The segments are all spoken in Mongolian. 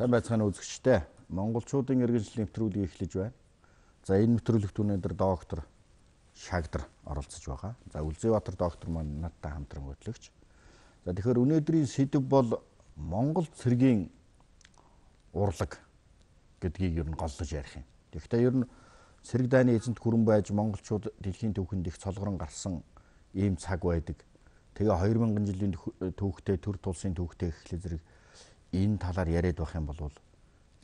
Сайн байцгаана үзэгчдээ. Монголчуудын иргэншил нэвтрүүлгийг эхлэж байна. За энэ нэвтрүүлэгт өнөөдөр доктор Шагдар оролцож байгаа. За Үлзийбаатар доктор маань надтай хамтран хөтлөгч. За тэгэхээр өнөөдрийн сэдэв бол Монгол цэргийн урлаг гэдгийг ер нь голлож ярих юм. Тэгэхдээ ер нь цэрэг дайны эзэнт хүрэн байж монголчууд дэлхийн түүхэнд их цолгорон гарсан ийм цаг байдаг. Тэгээ 2000 жилийн түүхтэй төр тулсын түүхтэй гэхлээр зэрэг энэ талаар яриад байх юм бол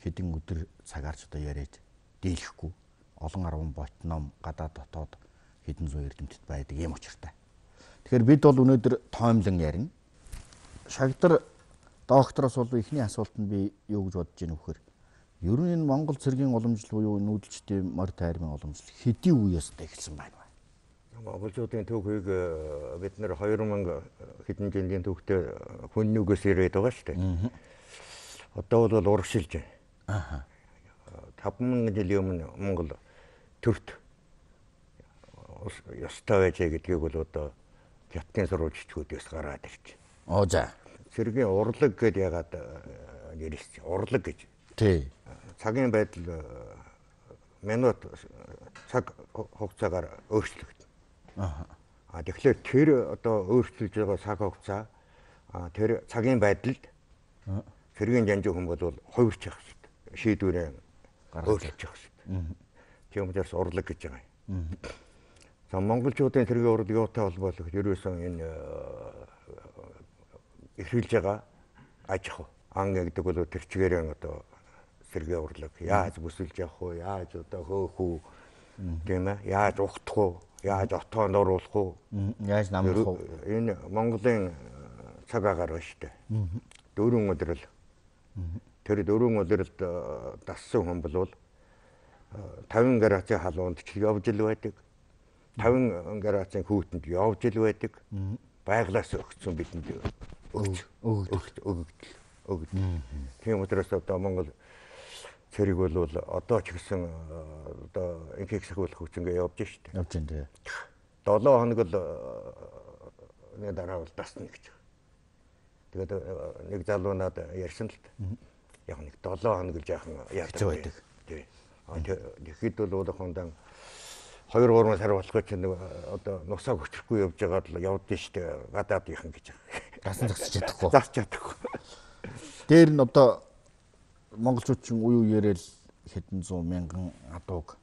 хэдэн өдөр цагаарч одоо яриад дийлэхгүй олон арван бот ном гадаад дотоод хэдэн зуун эрдэмтэд байдаг юм учиртай. Тэгэхээр бид бол өнөөдөр тоомлон ярина. Шагдар доктороос бол эхний асуулт нь би юу гэж бодож ийн вэхээр ер нь энэ Монгол цэргийн уламжлал буюу нүүдэлчдийн морь тайрмын уламжлал хэдийн үеэс эхэлсэн байна вэ? Монголчуудын түүхийг бид нэр 2000 хэдэн жилийн түүхтэй хүннүгээс ирээд байгаа шүү дээ. Одоо бол урагшилж байна. Аа. 5000 жилийн өмнө Монгол төрт ёстой байжээ гэдгийг бол одоо Хятадын сурвалжчдээс гараад ирж. Оо за. Цэргийн урлаг гэдээ ягаад нэрэлсэн? Урлаг гэж. Тий. Цагийн байдал минут цаг хугацаагаар өөрчлөгдөн. Аа. А тэгэхээр тэр одоо өөрчилж байгаа цаг хугацаа тэр цагийн байдалд цэргийн жанжин хүн бол хувирч явах хэрэгтэй. Шийдвэрээ өөрчилж явах хэрэгтэй. Тийм учраас урлаг гэж байгаа юм. За монголчуудын цэргийн урлаг юутай холбоолох ерөөсөн энэ эрхэлж байгаа аж ахуй. Ан гэдэг бол тэр чигээрээ одоо цэргийн урлаг яаж бүсэлж явах вэ? Яаж одоо хөөх үү? Тийм ээ. Яаж ухтах уу? Яаж отоонд оруулах уу? Яаж намрах уу? Энэ Монголын цаг агаар байна шүү дээ. Дөрвөн өдрөл. Тэр дөрвөн өдрөлд дассан хүн бол 50 градусын халуунд ч явж ил байдаг. 50 градусын хүүтэнд явж ил байдаг. Байглаас өгсөн бидэнд өгөгдөл. Тийм учраас одоо Монгол цэрэг бол одоо ч гэсэн одоо инхийг сахиулах хүчингээ явж штэ. Явж байна тий. 7 хоног л нэг дараа бол дасна гэж. Тэгээд нэг залуу над ярьсан л яг нэг 7 хоног л жаахан яадаг байдаг. Тий. Тэгэхэд бол уулахундан 2-3 сар болох чинь нэг одоо нусаа хөчрөхгүй явж байгаад л явдсан штэ гадаадынхан гэж. Дасан зогсож чадахгүй. Засч чадахгүй. Дээр нь одоо монголчууд чинь үе үеэрээ л хэдэн зуун мянган адууг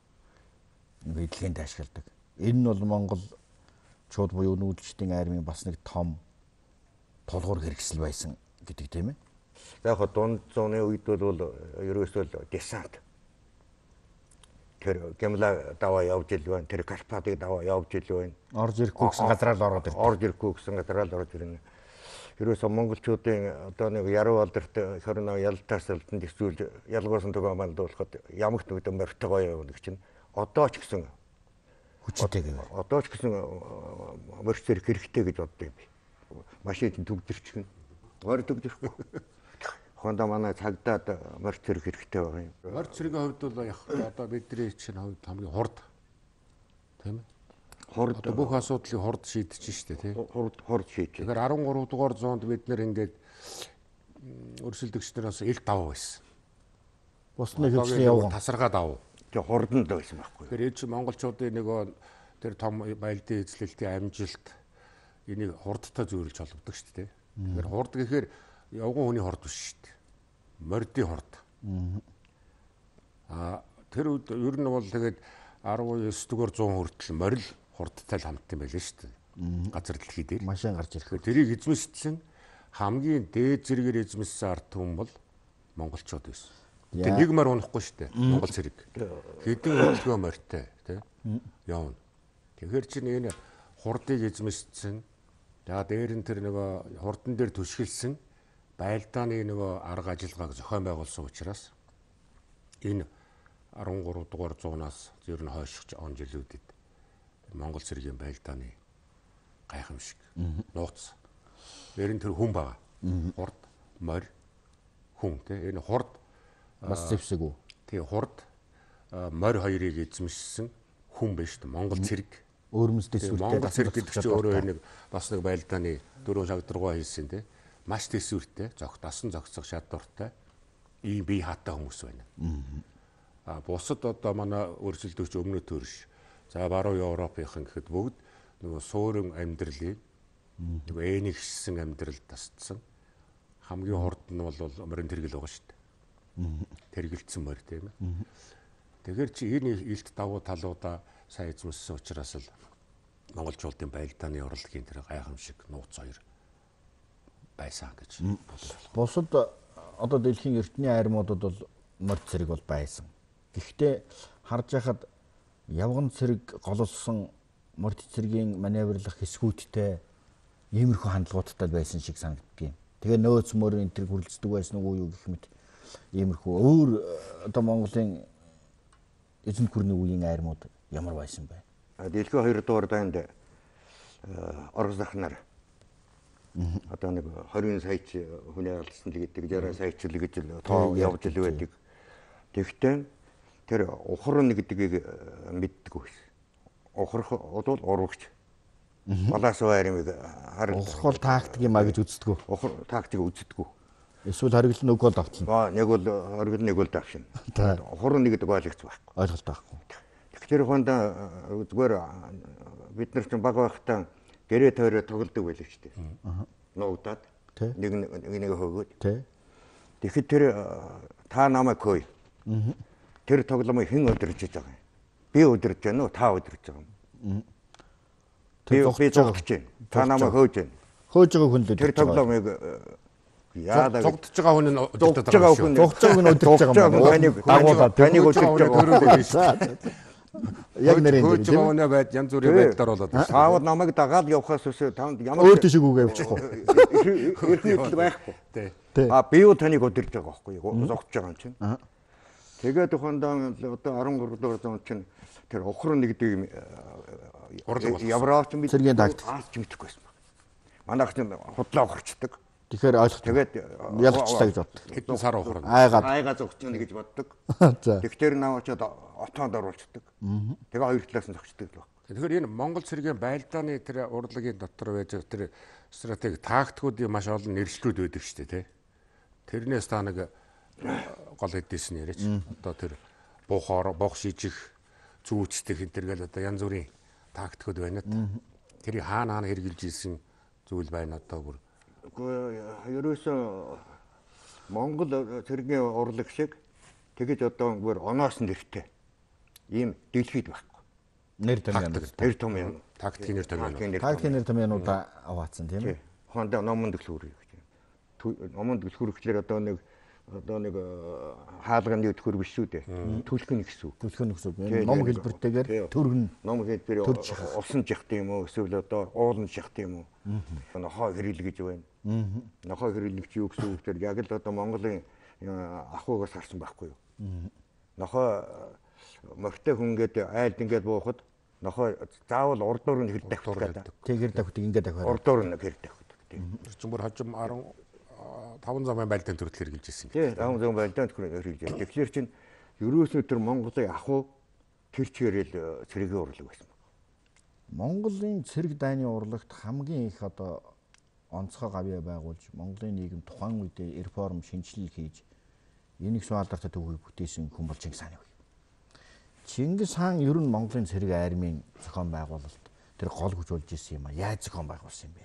нэг эдлэгэнд ашигладаг. Энэ нь бол монголчууд буюу нүүдэлчдийн армийн бас нэг том тулгуур хэрэгсэл байсан гэдэг тийм ээ. За яг дунд зууны үед бол ерөөсөө л десант. Тэр Гямла даваа явж ил байна. Тэр Карпатыг даваа явж ил байна. Орж ирэхгүй гэсэн газраар л ороод ирдэг. Орж ирэхгүй гэсэн газраар л орж ирнэ. Ерөөсөө монголчуудын одоо нэг яруу алдарт хорно ялтаас алдан дэвсүүлж ялгуусан төгөө мандуулахад ямагт нүдэн морьтойгоо явна гэж чинь одоо ч гэсэн хүчтэй гэв. Одоо ч гэсэн морь цэрэг хэрэгтэй гэж боддог юм би. Машин чинь төгдөрчихнө. Морь төгдөрөхгүй. Хондоо манай цагдаад морь цэрэг хэрэгтэй байгаа юм. Морь цэргийн хувьд бол яг одоо бидний чинь хувьд хамгийн хурд тийм ээ. Хурд одоо бүх асуудлыг хурд шийдэж штэ тий. Хурд шийдэж. Тэгэхээр 13 дугаар зуунд бид нэр ингээд өрсөлдөгч нараас ил давуу байсан. Бус нэг хөвчлэн явган тасаргаа давуу. Тэг хурдан л байсан байхгүй. Тэгэхээр энэ чинь монголчуудын нөгөө тэр том байлдын эзлэлтийн амжилт энийг хурдтай зүйрлж холбогддог штэ тий. Тэгэхээр хурд гэхээр явган хүний хурд биш штэ. Мордын хурд. Аа тэр үед ер нь бол тэгээд 19 дугаар зуун хүртэл морил хурдтай л хамт юм байлаа шүү дээ. Газар дэлхий дээр машин гарч ирэх. Тэрийг эзэмшсэн хамгийн дээд зэрэгээр эзэмшсэн ард түмэн бол монголчууд байсан. Тэр нэг морь унахгүй шүү дээ. Монгол цэрэг. Хэдэн хөдөлгөөн морьтой тий явна. Тэгэхээр чинь энэ хурдыг эзэмшсэн. За дээр нь тэр нөгөө хурдан дээр түшгэлсэн байлдааны нөгөө арга ажиллагааг зохион байгуулсан учраас энэ 13 дугаар зуунаас ер нь хойших он жилүүдэд Монгол цэргийн байлдааны гайхамшиг нууц. Дээр нь тэр хүн байгаа. Хурд, морь, хүн тий. Энэ хурд бас зэвсэг үү? Тий, хурд, морь хоёрыг эзэмшсэн хүн биш үү? Монгол цэрэг. Өөрмөс төсвөртэй. Монгол цэрэг гэдэг чинь өөрөө нэг бас нэг байлдааны дөрөв шагдруугаа хийсэн тий. Маш төсвөртэй, дасан зохицох чадвартай. Ийм бие хаатай хүмүүс байна. А бусад одоо манай өрсөлдөгч өмнө төрш. За баруун Европынхан гэхэд бүгд нөгөө суурин амьдралыг нөгөө ээнэгшсэн амьдрал тасдсан. Хамгийн хурд нь бол морин тэргэл байгаа шүү дээ. Тэргэлдсэн морь тийм ээ. Тэгэхээр чи энэ илт давуу талуудаа сайн эзэмшсэн учраас л монголчуудын байлдааны урлагийн тэр гайхамшиг нууц хоёр байсан гэж бодож байна. Бусад одоо дэлхийн эртний армуудад бол морь цэрэг бол байсан. Гэхдээ харж байхад явган цэрэг гололсон морь цэргийн маневрлах хэсгүүдтэй иймэрхүү хандлагуудтай байсан шиг санагддаг юм. Тэгээ нөөц мөр энэ төр хүрэлцдэг байсан уу юу гэх мэт иймэрхүү өөр одоо Монголын эзэнт гүрний үеийн армууд ямар байсан бэ? Дэлхийн 2 дугаар дайнд Орос ах нар одоо нэг 20 сая хүний алдсан л гэдэг, 60 сая ч л гэж тоо явж л байдаг. Тэгвэл тэр ухран гэдгийг мэддэг байсан. Ухрах бол урвагч. Балаас байрмыг хараг. Ухрах бол тактик юм а гэж үздэггүй. Ухар тактик үздэггүй. Эсвэл хоригдол нэг бол давтна. Нэг бол хоригдол нэг бол давшина. Ухран гэдэг ойлгоц байхгүй. Ойлголт байхгүй. Тэгэхээр хонд зүгээр бид нар чинь баг байхдаа гэрээ тойроо тоглодог байлаа шүү дээ. Нуугдаад нэг нэг хөөгөөд. Тэгэхэд тэр та намайг хөөе. Тэр тоглоомыг хэн өдөржиж байгаа юм? Би өдөрж байна уу? Та өдөрж байгаа юм? Би зогтож байна. Та намайг хөөж байна. Хөөж байгаа хүн л тэр тоглоомыг яалаа зогтож байгаа хүн нь өдөртөд байгаа шүү. Зогтож байгаа хүн өдөрж байгаа юм байна. Дагуулаад таныг өдөрж байгаа. Яг нэрээ хөөж байгаа хүнээ байд янз бүрийн байдлаар болоод байна. Таавал намайг дагаад явхаас өсөө танд ямар өөр тийш үгээ явчихгүй. Эрхний байхгүй. А би юу таныг өдөрж байгаа байхгүй юу? Зогтож байгаа юм чинь. Тэгээд тухайдаа одоо 13 дугаар зуун чинь тэр ухран нэгдэг Европч мэддэг цэргийн тактик Аз ч мэдэхгүй байсан баг. Манайх чинь худлаа ухарчдаг. Тэгэхээр ойлгох. Тэгээд ялцчлаа гэж боддог. Хэдэн сар ухран. Айгаа зогтчихно гэж боддог. Тэгэхээр наа очоод отоонд оруулцдаг. Тэгээ хоёр талаас нь зогчдөг л баг. Тэгэхээр энэ Монгол цэргийн байлдааны тэр урлагийн дотор байж тэр стратеги тактикуудын маш олон нэршлүүд байдаг шүү дээ, тий. Тэрнээс та нэг гол хэдээс нь яриач. Одоо тэр буухоор бух шижих, зүүцдэх энэ төр гэл одоо янз бүрийн тактикууд байна. Тэрийг хаана хаана хэрэгжилж исэн зүйл байна одоо бүр. Үгүй ерөөсөө Монгол цэргийн урлаг шиг тэгэж одоо бүр оноос нэртэй ийм дэлхийд байхгүй. Нэр томьёо. Нэр томьёо. Тактикийн нэр томьёо. Тактикийн нэр томьёонууд аваацсан тийм ээ. Хондоо номон дэлгүүр гэж. Номон дэлгүүр гэхлээр одоо нэг хаалганы өтгөр биш шүү дээ. Түлхэн гэсэн үг. Түлхэн гэсэн үг. Ном хэлбэртэйгээр төргөн. Ном хэлбэр усан жихт юм уу? Эсвэл одоо уулан жихт юм уу? Нохоо хэрэл гэж байна. Нохоо хэрэл гэж юу гэсэн үг тэр яг л одоо Монголын ахуйгаас харсан байхгүй юу? Нохоо морьтой хүн гээд айлд ингээд буухад нохоо заавал урдуур нь хэр давхдаг гэдэг. Тэгэр давхдаг ингээд давхаар. Урдуур нь хэр давхдаг. Тэр чинь бүр хожим 5 замын байлдаан төрөл хэрэгжилж ирсэн. Тий, 5 замын байлдаан төрөл хэрэгжилж. Тэгэхээр чинь ерөөсөө тэр Монголын ахуй тэр чигээрэл цэргийн урлаг байсан баг. Монголын цэрэг дайны урлагт хамгийн их одоо онцгой гавьяа байгуулж Монголын нийгэм тухайн үедээ реформ шинжилэл хийж энийг суалдартай төвхийг бүтээсэн хүн бол Чингис хааны үе. Чингис хаан ер нь Монголын цэрэг армийн зохион байгуулалт тэр гол хүч болж исэн юм а. Яаж зохион байгуулсан юм бэ?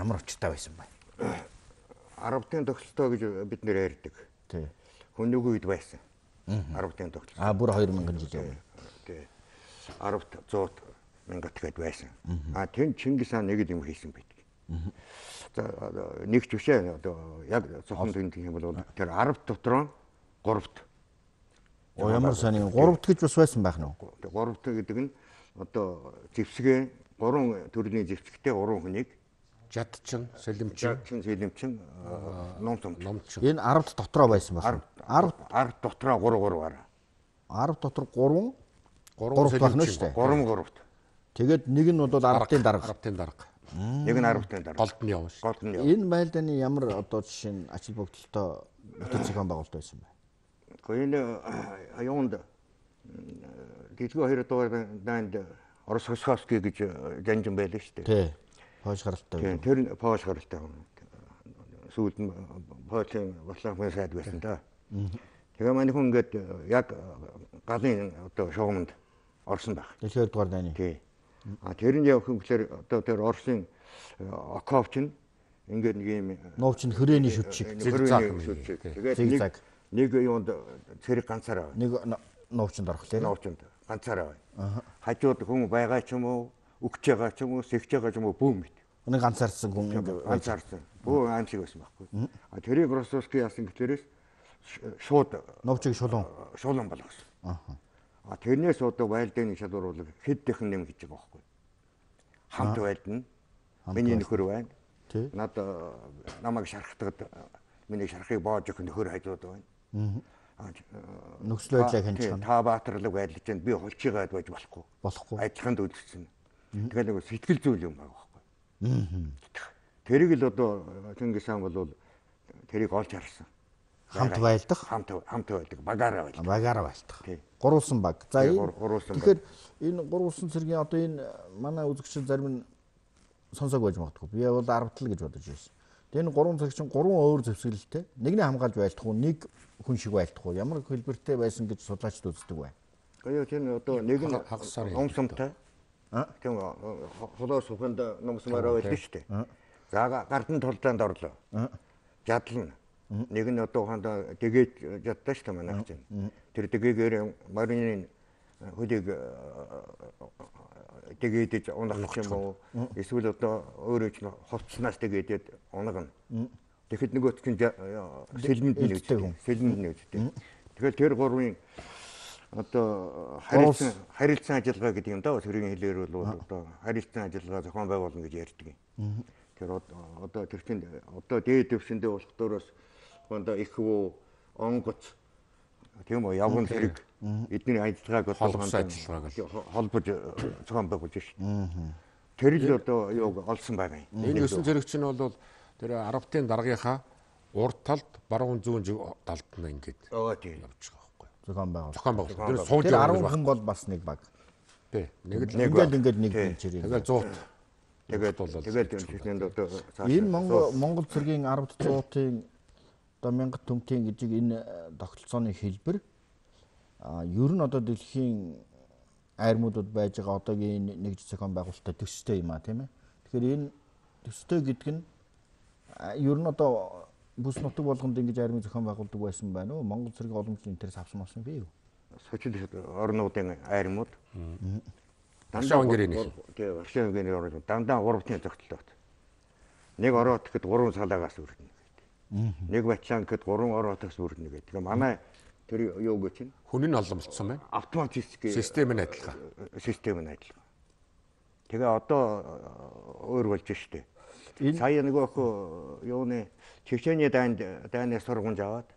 Ямар учиртай байсан бэ? Арабын тогтолцоо гэж бид нэр ярьдаг. Тий. Хүннүгийн үед байсан. Арабын тогтолцоо. А бүр 2000 жилийн өмнө. Тий. Арабт 100 мянгат гээд байсан. А тэн Чингис хаан нэг юм хийсэн байдаг. За нэг ч биш ээ одоо яг зөвхөн тэнтэх юм бол тэр араб дотроо гуравт. Оо ямар сайн юм гуравт гэж бас байсан байх нь уу? Гуравт гэдэг нь одоо зэвсгээ гурван төрлийн зэвсэгтэй гурван хүнийг Жадчин, сэлэмчин, сэлэмчин, номцомчин. Энэ 10 дотроо байсан байна. 10 дотроо 3 3-аар. 10 дотор 3 3 байх нь шүү дээ. 3 3-т. Тэгээд нэг нь бол 10-ын дарга. 10-ын дарга. Нэг нь 10-ын дарга. Голд нь явна шүү. Голд нь явна. Энэ байлдааны ямар одоо жишээ нь ачил бүгдэлтэй бүтэн зохион байгуулалт байсан бэ? Гэхдээ энэ юунд дэлхийн 2 дугаар дайнд Орос Хосковский гэж жанжин байлаа шүү дээ. Тий. Польш гаралтай. Тийм, тэр Польш гаралтай. сүүлд нь Польшийн Варшавын сайд байсан да. Тэгээ манай хүн ингээд яг галын одоо шугамд орсон байх. Дэлхийн 2 дугаар дайны. Тий. А тэр нь явах юм гэхээр одоо тэр Оросын окоп чинь ингээд нэг юм нуув чинь хүрээний шүд шиг зигзаг шүд шиг. Тэгээд нэг юунд цэрэг ганцаараа. Нэг нуувчинд орох тийм. Нуувчинд ганцаараа байна. Хажууд хүн байгаа ч юм уу, үгч байгаа ч юм уу, сэгч байгаа ч юм уу бүүм мэт. Нэг ганцаардсан хүн ганцаардсан. Бүү аимшиг байсан байхгүй. А тэрийг Росовский яасан гэхлээрээс шууд нуувчийг шулуун шулуун болгосон. А тэрнээс одоо байлдааны шалгаруулах хэд дахин нэм гэж байгаа байхгүй. Хамт байлдана. Миний нөхөр байна. Над намайг шархтагд миний шархыг боож өгөх нөхөр хажууд байна. Нөхцөл байдлаа хянчих. Та баатарлаг байлж чинь би хулчигаад байж болохгүй. Болохгүй. Адилхан дүүлсэн. Тэгэхээр нэг сэтгэл зүйл юм байгаа байхгүй. Тэрийг л одоо Чингис хаан бол тэрийг олж харсан. Хамт байлдах. Хамт байлдаг. Багаараа байлдах. Багаараа байлдах. Гурвуулсан баг. За энэ тэгэхээр энэ гурвуулсан цэргийн одоо энэ манай үзэгчид зарим нь сонсоог байж магадгүй. Би бол 10 тал гэж бодож байсан. Тэгээ энэ гурван цэрэг чинь гурван өөр зэвсэглэлтэй. Нэгний хамгаалж байлдах уу, нэг хүн шиг байлдах уу? Ямар хэлбэртэй байсан гэж судлаачид үздэг бай. Гэхдээ тэр одоо нэг нь номсомтой. Тийм холоо суханд номсомороо байлаа шүү дээ. За гардан тулдаанд орлоо. Жадлна. Нэг нь одоо ухаанд дэгээд жадтаа шүү дээ манайх чинь. Тэр дэгээгээр морины хөлийг дэгээдэж унах юм уу? Эсвэл одоо өөрөө ч хувцснаас дэгээдээд унагна. Тэгэхэд нөгөөт чинь сэлмэнд нь үздэг. Сэлмэнд нь үздэг. Тэгэхээр тэр гурвын одоо харилцан ажиллагаа гэдэг юм да. Цэргийн хэлээр бол одоо харилцан ажиллагаа зохион байгуулна гэж ярьдаг юм. Тэр одоо тэр чинь одоо дээд түвшиндээ болох дөрөөс одоо их хүү онгоц тийм үү явган цэрэг эдний ажиллагааг холбож зохион байгуулж шин. Тэр л одоо юуг олсон байгаа юм. Энэ 9 цэрэг чинь бол тэр 10-ын даргийнхаа урд талд баруун зүүн талд нь ингээд явж байгаа байхгүй. Зохион байгуул. Зохион байгуул. Тэр сууж 10 хүн бол бас нэг баг. Тий. Нэг л ингээд нэг чирээ. Тэгэл 100. Тэгээд бол тэгээд тэнд одоо энэ Монгол цэргийн 10-д 100-ын одоо 1000 төмтийн гэж энэ тогтолцооны хэлбэр ер нь одоо дэлхийн армиудад байж байгаа одоогийн нэгж зохион байгуулалттай төстэй юм а тийм ээ. Тэгэхээр энэ төстэй гэдэг нь ер нь одоо бүс нутаг болгонд ингэж арми зохион байгуулдаг байсан байна уу? Монгол цэргийн уламжлалт интерес авсан болсон би юу? Социалист орнуудын армиуд дандаа Венгрийн тий Варшава Венгрийн орнууд дандаа гурван зохицолтой. Нэг ороод гэхэд гурван салаагаас үрдэнэ гэдэг. Нэг батлан гэхэд гурван ороотоос үрдэнэ гэдэг. Тэгээ манай тэр юу гэж чинь хүн нь олон болцсон байна. Автоматический систем нь адилхан. Систем нь адилхан. Тэгээ одоо өөр болж штэ. Сая нөгөөх юуны Чечений дайнд дайнаас сургамж аваад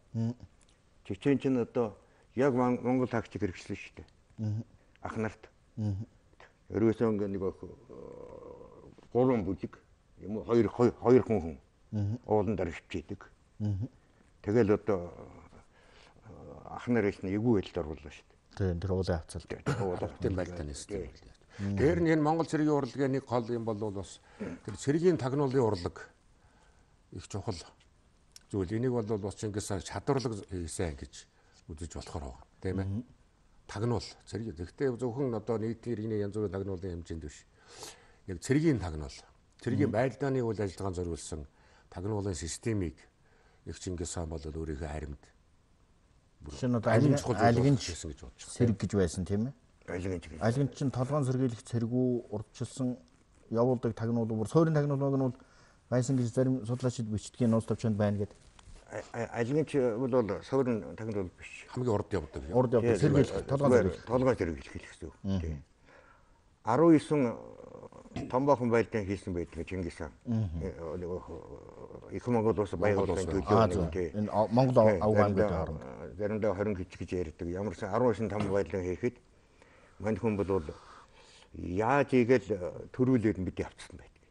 Чечен чинь одоо яг Монгол тактик хэрэгжсэн штэ. Ах нарт. Ерөөсөө ингээ нөгөөх гурван бүлэг юм уу хоёр хүн уулан дээр хөвчээдэг. Тэгэл одоо ах нар хэлсэн эвгүй байдалд оруулаа шүү дээ. Тийм тэр уулын хавцал. Уулын байлдааны систем байлаа. Тэр нь энэ Монгол цэргийн урлагийн нэг гол юм бол бас тэр цэргийн тагнуулын урлаг их чухал зүйл. Энийг бол бас Чингис хаан чадварлаг хийсэн гэж үзэж болохоор байна. Тийм ээ. Тагнуул цэрэг. Гэхдээ зөвхөн одоо нийтийн иргэний янз бүрийн тагнуулын хэмжээнд биш. Яг цэргийн тагнуул. Цэргийн байлдааны үйл ажиллагаанд зориулсан тагнуулын системийг их Чингис хаан бол өөрийнхөө харимд шинэ одоо альгинч хийсэн гэж бодож байна. Цэрэг гэж байсан тийм ээ. Альгинч. Альгинч чинь толгоон сэргийлэх цэргүү урдчилсан явуулдаг тагнуул бүр суурин тагнуулыг нь бол байсан гэж зарим судлаачид бичдгийн нууц товчонд байна гэдэг. Альгинч бол суурин тагнуул биш. Хамгийн урд явдаг. Урд явдаг сэргийлэх толгоон сэргийлэх. Толгой сэргийлэх гэсэн үг. Тийм. 19 томбоохон байлдаан хийсэн байдаг Чингис хаан. Их Монгол улс байгууллагын төлөө нэг тий. Энэ Монгол овг аймгийн хооронд заримдаа 20 гэж гэж ярьдаг. Ямар ч 19 том байлдаан хийхэд мань хүн бол яаж игээл төрүүлээд мэдээ авчихсан байдаг.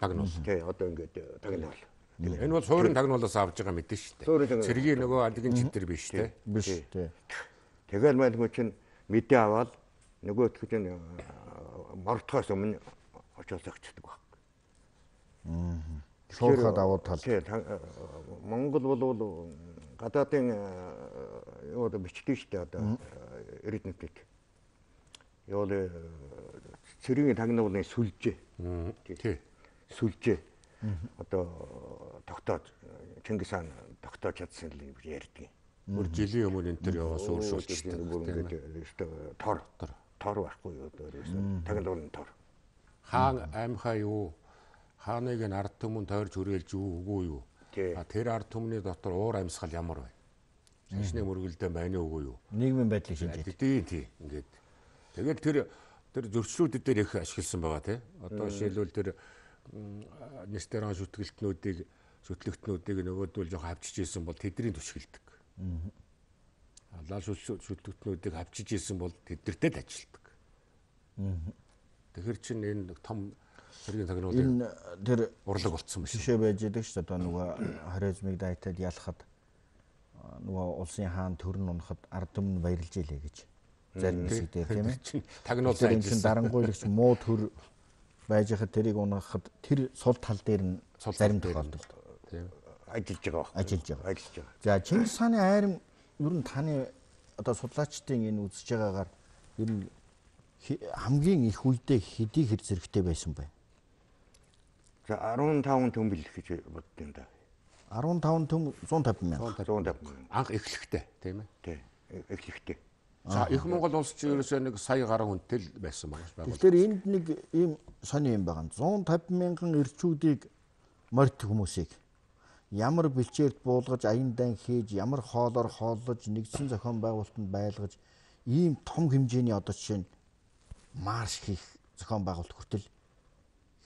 Тагнуул. Тий, одоо ингээд тагнуул. Энэ бол суурин тагнуулаас авж байгаа мэдээ шүү дээ. Цэргийн нөгөө алигын чидэр биш тий. Биш тий. Тэгэл мань хүн чинь мэдээ аваад нөгөөх чинь мордохоос өмнө очиод зогчдөг баг. Шуурхаа давуу тал. Тий, Монгол бол гадаадын юу одоо бичдэг шүү дээ одоо эрдэмтэд. Юу л цэргийн тагнуулын сүлжээ. Тий. Сүлжээ. Одоо тогтоож Чингис хаан тогтоож чадсан л гэж ярьдаг. Бүр жилийн өмнө энэ төр яваас өөршүүлчихдэг. Бүр ингээд өстө тор байхгүй юу одоо ерөөсөө тагнуулын тор. Хаан аймхаа юу? Хааныг нь ард түмэн тойрж хүрээлж юу үгүй юу? А тэр ард түмний дотор уур амьсгал ямар вэ? Шашны мөргөлдөө байна уу үгүй юу? Нийгмийн байдлыг шинжээд. Тийм тийм ингээд. Тэгээд тэр зөрчлүүд дээр их ашигласан байгаа тий. Одоо жишээлбэл тэр Нестеран шүтлэгтнүүдийг нөгөөдөл жоох авчиж исэн бол тэдний түшгэлдэг. Лал шүтлэгтнүүдийг авчиж исэн бол тэдэртэй л ажилтдаг. Тэгэхээр чин энэ том цэргийн тагнуулын энэ тэр урлаг болцсон байна. Жишээ байж идэг шүү дээ. Одоо нөгөө Хорезмыг дайтаад ялахад нөгөө улсын хаан төр нь унахад ард түмэн баярлж илээ гэж зарим хэсэг дээр тийм ээ. Тагнуулсан энэ чинь дарангуйлагч муу төр байж хад тэрийг унахад тэр сул тал дээр нь зарим тохиолдолд тийм ажиллаж байгаа байхгүй. Ажиллаж байгаа. За Чингис хааны айрам ер нь таны одоо судлаачдын энэ үзэж байгаагаар ер нь хамгийн их үедээ хэдий хэр зэрэгтэй байсан бэ? За 15 төмбөл гэж боддیں да. 15 төм 150 мянга. 150 мянга. Анх эхлэхдээ тийм ээ. Тий. Эхлэхдээ. За их Монгол улс чинь ерөөсөө нэг сая гаруй хүнтэй л байсан байгаа. Тэгэхээр энд нэг ийм сони юм байгаа. 150 мянган эрчүүдийг морьт хүмүүсийг ямар бэлчээрт буулгаж аян дан хийж ямар хоолоор хооллож нэгдсэн зохион байгуулалтанд байлгаж ийм том хэмжээний одоо жишээ нь марш хийх зохион байгуулалт хүртэл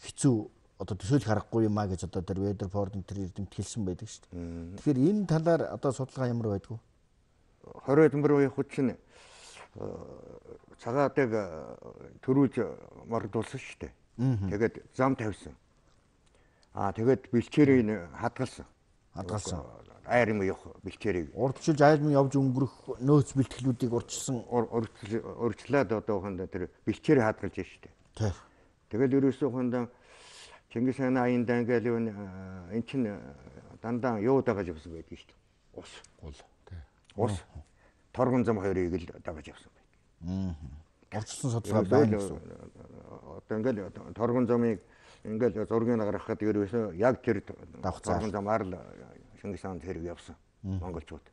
хэцүү одоо төсөөлөх аргагүй юм а гэж одоо тэр Ведерфорд тэр эрдэмт хэлсэн байдаг шүү дээ. Тэгэхээр энэ талаар одоо судалгаа ямар байдгүй? 20 мөр явах чинь цагаатыг төрүүлж мордуулсан шүү дээ. Тэгээд зам тавьсан. Аа тэгээд бэлчээрийг хадгалсан. Хадгалсан. Айрам явах бэлчээрийг урдчилж айрам явж өнгөрөх нөөц бэлтгэлүүдийг урьдчилсан урьдчилаад одоо хонд тэр бэлчээрийг хадгалж шүү дээ. Тий. Тэгэл ерөөсөө хонд Чингис хааны аян дангаал юу эн чин дандаа юу дагаж явсан байдаг шүү дээ. Ус. Гул. Тий. Ус. Торгон зам хоёрыг л дагаж явсан байдаг. Урьдчилсан судалгаа байна гэсэн. Одоо ингээл торгон замыг ингээл зургийг гаргахад ерөөсөө яг тэр торгон замаар л Чингис хаан тэрэг явсан монголчууд.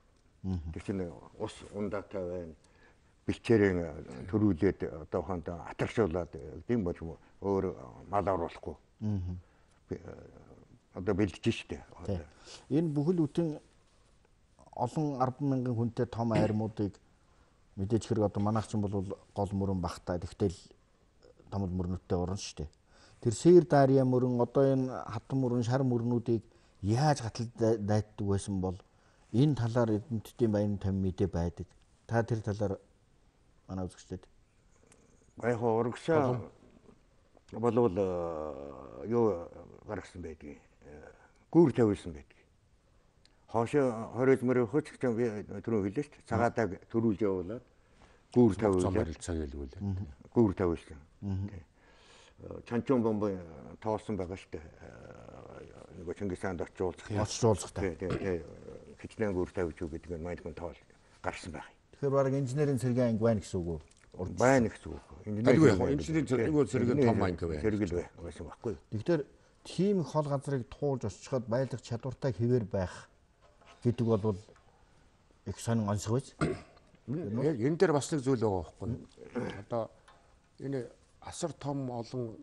Тэр чинь ус ундаатай байна. Бэлчээрийн төрүүлээд одоо хонд атаршуулад тийм болж өөр мал оруулахгүй. Одоо бэлдэж штэ. Энэ бүхэл бүтэн олон 10 мянган хүнтэй том айрмуудыг мэдээж хэрэг одоо манайх ч бол гол мөрөн багтаа тэгтэл том мөрнүүдтэй уран штэ. Тэр Сэр Дарья мөрөн одоо энэ хатан мөрөн шар мөрнүүдийг яаж гатал дайтдаг байсан бол энэ талаар эрдэмтдийн баян том мэдээ байдаг. Та тэр талаар манай үзэгчдэд. Яг урагшаа болвол юу гаргасан байдгийг гүүр тавиулсан байдгийг. Хоошоо 20 мөр өгч би түрүү хэллээ шүү дээ. Цагаатаа төрүүлж явуулаад гүүр тавиулаад цаг хэлгүүлээ. Гүүр тавиулсан. Чанчун бомбо тоолсон байгаа шүү дээ. Нөгөө Чингис хаанд очиж уулзах. Очиж уулзах. Тий. Хичнээн гүүр тавьж үү гэдэг нь майд хүн тоол гарсан байх. Тэгэхээр баг инженерийн цэргийн анги байна гэсэн үг үү? Байна гэсэн үг. Инженерийн цэргийн том анги байна. Цэрэг л байсан байхгүй юу? Тэгэхээр тийм их хол газрыг туулж очиход байлгах чадвартай хэвээр байх гэдэг бол их сонин онцгой биз? Энэ дээр бас нэг зүйл байгаа байхгүй юу? Одоо энэ асар том олон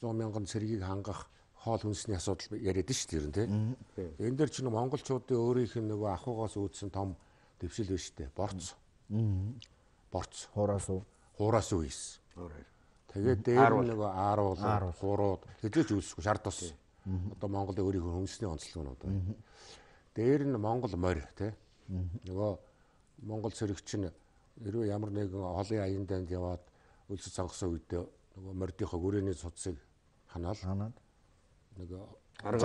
100 мянган цэргийг хангах хоол хүнсний асуудал яриад шүү дээ ер нь тий. Энэ дээр чинь монголчуудын өөрийнх нь нөгөө ахуйгаас үүдсэн том дэвшил биш үү? Борц. Борц. Хураас уу. Хураас уу хийсэн. Тэгээд дээр нь нөгөө ааруул, хурууд хэзээ ч үүсэхгүй шар тус. Одоо Монголын өөрийнх нь хүнсний онцлогнууд байна. Дээр нь Монгол морь тий. Нөгөө Монгол цэрэг чинь хэрвээ ямар нэгэн холын аян данд яваад өлсөж цангасан үедээ нөгөө мордынхоо гүрээний цуцыг ханаал. Нөгөө 2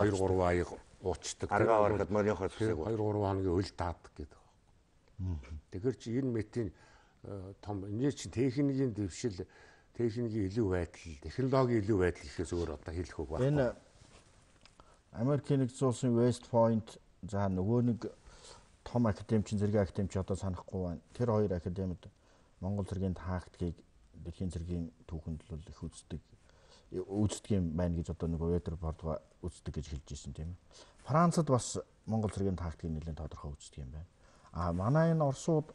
3 аяг уучдаг. Аргаа ороход морийнхоо цусыг 2 3 хоногийн өл таадаг гэдэг. Тэгэхээр чи энэ мэтийн том энэ чинь техникийн дэвшил, техникийн илүү байдал, технологийн илүү байдал гэхээс өөр одоо хэлэх үг байхгүй. Энэ Америкийн нэгдсэн улсын West Point, за нөгөө нэг том академчин, зэргийн академч одоо санахгүй байна. Тэр хоёр академид Монгол цэргийн тактикийг дэлхийн цэргийн түүхэнд бол их үздэг юм байна гэж одоо нөгөө Weatherford үздэг гэж хэлж ирсэн тийм ээ. Францад бас Монгол цэргийн тактикийг нэлээд тодорхой үздэг юм байна. А манай энэ Оросууд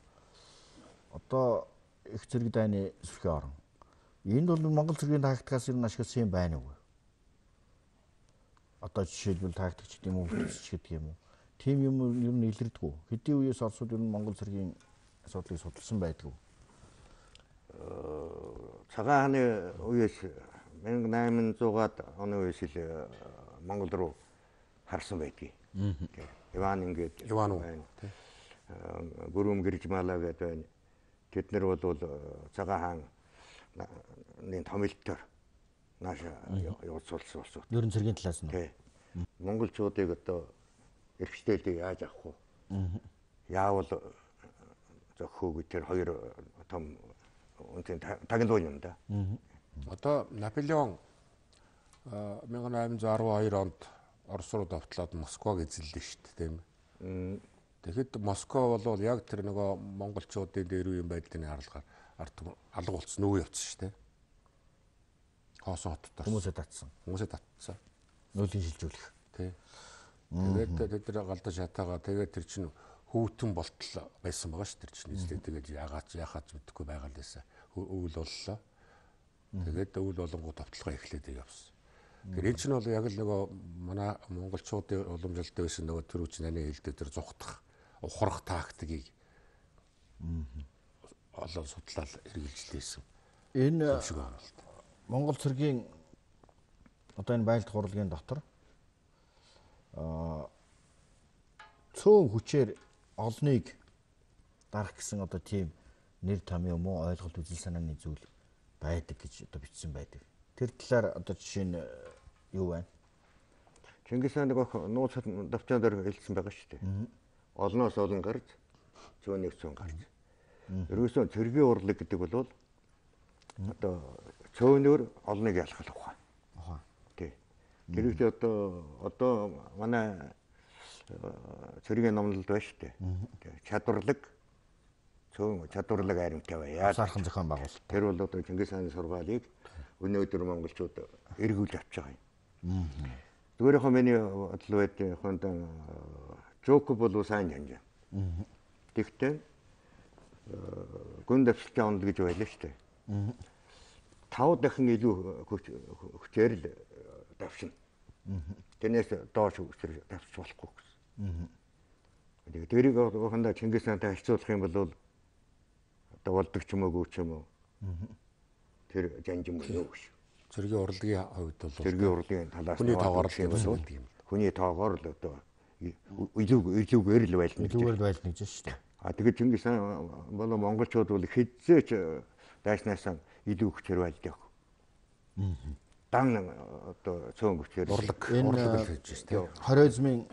одоо их зэрэг дайны сүрхий орон. Энд бол Монгол цэргийн тактикаас ер нь ашигласан юм байна уу? Одоо жишээлбэл тактикч гэдэг юм уу, бүтцч гэдэг юм уу? Тийм юм ер нь илэрдэггүй. Хэдийн үеэс Оросууд ер нь Монгол цэргийн асуудлыг судалсан байдгүй. Цагаан хааны үеэс 1800-аад оны үеэс л Монгол руу харсан байдгийг. Иван ингээд Иван байна. Гүрүм гэржмалаа гэдэг байна. Тэд нар бол Цагаан хааны томилтоор нааш явуулсан улсууд. Ер нь цэргийн талаас нь. Тий. Монголчуудыг одоо эрхчлээлийг яаж авах вэ? Яавал зохио гэж тэр хоёр том үнцэн тагнуулна юм да. Одоо Наполеон 1812 онд Орос руу довтлоод Москваг эзэллээ шүү дээ, тийм ээ. Тэгэхэд Москва бол яг тэр нөгөө монголчуудын дээр үеийн байдлын харалгаар ард алга болцсон үе явцсан шүү дээ. Хоосон хотод хүмүүсээ татсан. Хүмүүсээ татсан. Нөлөө шилжүүлэх. Тий. Тэгээд тэд нар галдан шатаага тэгээд тэр чинь хүүтэн болтол байсан байгаа шүү тэр чинь эзлээ тэгээд яхаач мэдэхгүй байгаа л байсан. Өвөл боллоо. Тэгээд өвөл болонгоо товтлогоо эхлээд явсан. Тэгэхээр энэ чинь бол яг л нөгөө манай монголчуудын уламжлалт байсан нөгөө тэр үуч наны хэлдэг тэр зугтах, ухрах тактикийг олон судлал хэрэгжилжлээсэн. Энэ Монгол цэргийн одоо энэ байлдах урлагийн дотор цөөн хүчээр олныг дарах гэсэн одоо тийм нэр том юм уу ойлголт үзэл санааны зүйл байдаг гэж одоо бичсэн байдаг. Тэр талаар одоо жишээ нь юу байна? Чингис хаан нэг нууц давчаан дээр хэлсэн байгаа шүү дээ. Олноос олон гарч, цөөнөөс цөөн гарч. Ерөөсөө цэргийн урлаг гэдэг бол одоо цөөнөөр олныг ялах ухаан. Ухаан. Тий. Тэрэгт одоо манай цэргийн номлолд байна шүү дээ. Чадварлаг цөөн чадварлаг аримтай байя. Сархан зохион байгуулалт. Тэр бол одоо Чингис хааны сургаалыг өнөөдөр монголчууд эргүүлж авч байгаа юм. Зүгээр яг миний бодол байдаг хондан Жоков бол сайн жанжаа. Тэгтээ гүн дэвшилтийн онол гэж байлаа шүү дээ. 5 дахин илүү хүчээр л давшина. Тэрнээс доош хүчээр давшиж болохгүй гэсэн. Тэгээд тэрийг хандаа Чингис хаантай харьцуулах юм бол одоо болдог ч юм уу ч юм уу. Тэр жанжин мөн үү гэж. Цэргийн урлагийн хувьд бол цэргийн урлагийн талаас хүний тоогоор л юм. Хүний тоогоор л одоо илүүгээр л байлна. Илүүгээр л байлна гэж шүү дээ. А тэгээд Чингис хаан болон монголчууд бол хэзээ ч дайснаасаа илүү хүчээр байлдаг. Дан одоо цөөн хүчээр урлаг л хийж шүү дээ. Хорезмын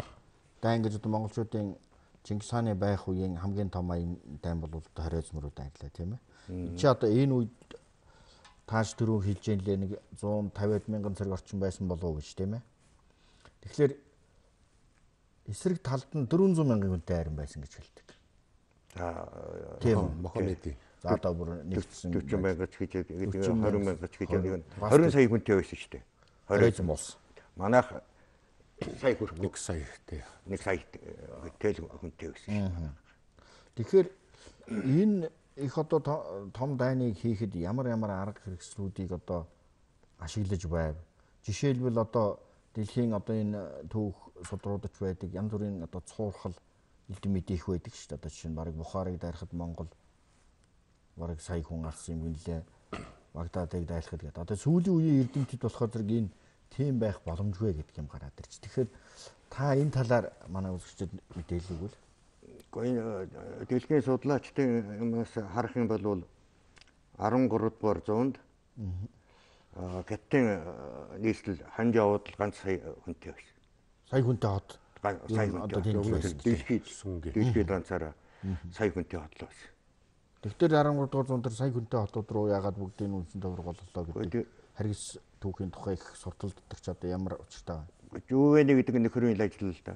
дайн гэж одоо монголчуудын Чингис хааны байх үеийн хамгийн том аян дайн бол одоо Хорезм руу дайрлаа тийм ээ. Чи одоо энэ үед тааш түрүүн хэлж जैन лээ нэг 150 мянган цэрэг орчин байсан болов уу гэж тийм ээ. Тэгэхээр эсрэг талд нь 400 мянган хүнтэй айран байсан гэж хэлдэг. За тийм Мохаммеди. За одоо бүр нэгдсэн 40 мянга ч гэж 20 мянга ч гэж 20 сая хүнтэй байсан шүү дээ. Хорезм болсон. Манайх сая хүрэхгүй 1 сая тий. 1 сая тэл хүнтэй байсан шүү. Тэгэхээр энэ их одоо том дайныг хийхэд ямар ямар арга хэрэгслүүдийг одоо ашиглаж байв. Жишээлбэл одоо дэлхийн одоо энэ түүх судруудч байдаг янз бүрийн одоо цуурхал элдэн мэдээ их байдаг шүү дээ. Одоо жишээ нь бараг Бухарыг дайрахад Монгол бараг сая хүн гарсан юм гинлээ. Багдадыг дайлахад гэдэг. Одоо сүүлийн үеийн эрдэмтэд болохоор зэрэг энэ тийм байх боломжгүй гэдэг юм гараад ирч. Тэгэхээр та энэ талаар манай үзэгчдэд мэдээлэл өгвөл. Гэхдээ энэ дэлхийн судлаачдын юмнаас харах юм бол 13 дугаар зуунд Хятадын нийслэл Ханжаууд ганц сая хүнтэй байсан. Сая хүнтэй хот. Сая хүнтэй. Дэлхийд дэлхийд ганцаараа сая хүнтэй хот л байсан. Тэгэхээр 13 дугаар зуун дээр сая хүнтэй хотууд руу яагаад бүгдийг үндсэн товрог боллоо гэдэг харгис түүхийн тухай их сурталддаг ч одоо ямар учиртай байна? Жөвэний гэдэг нөхрийн ил ажиллал л да.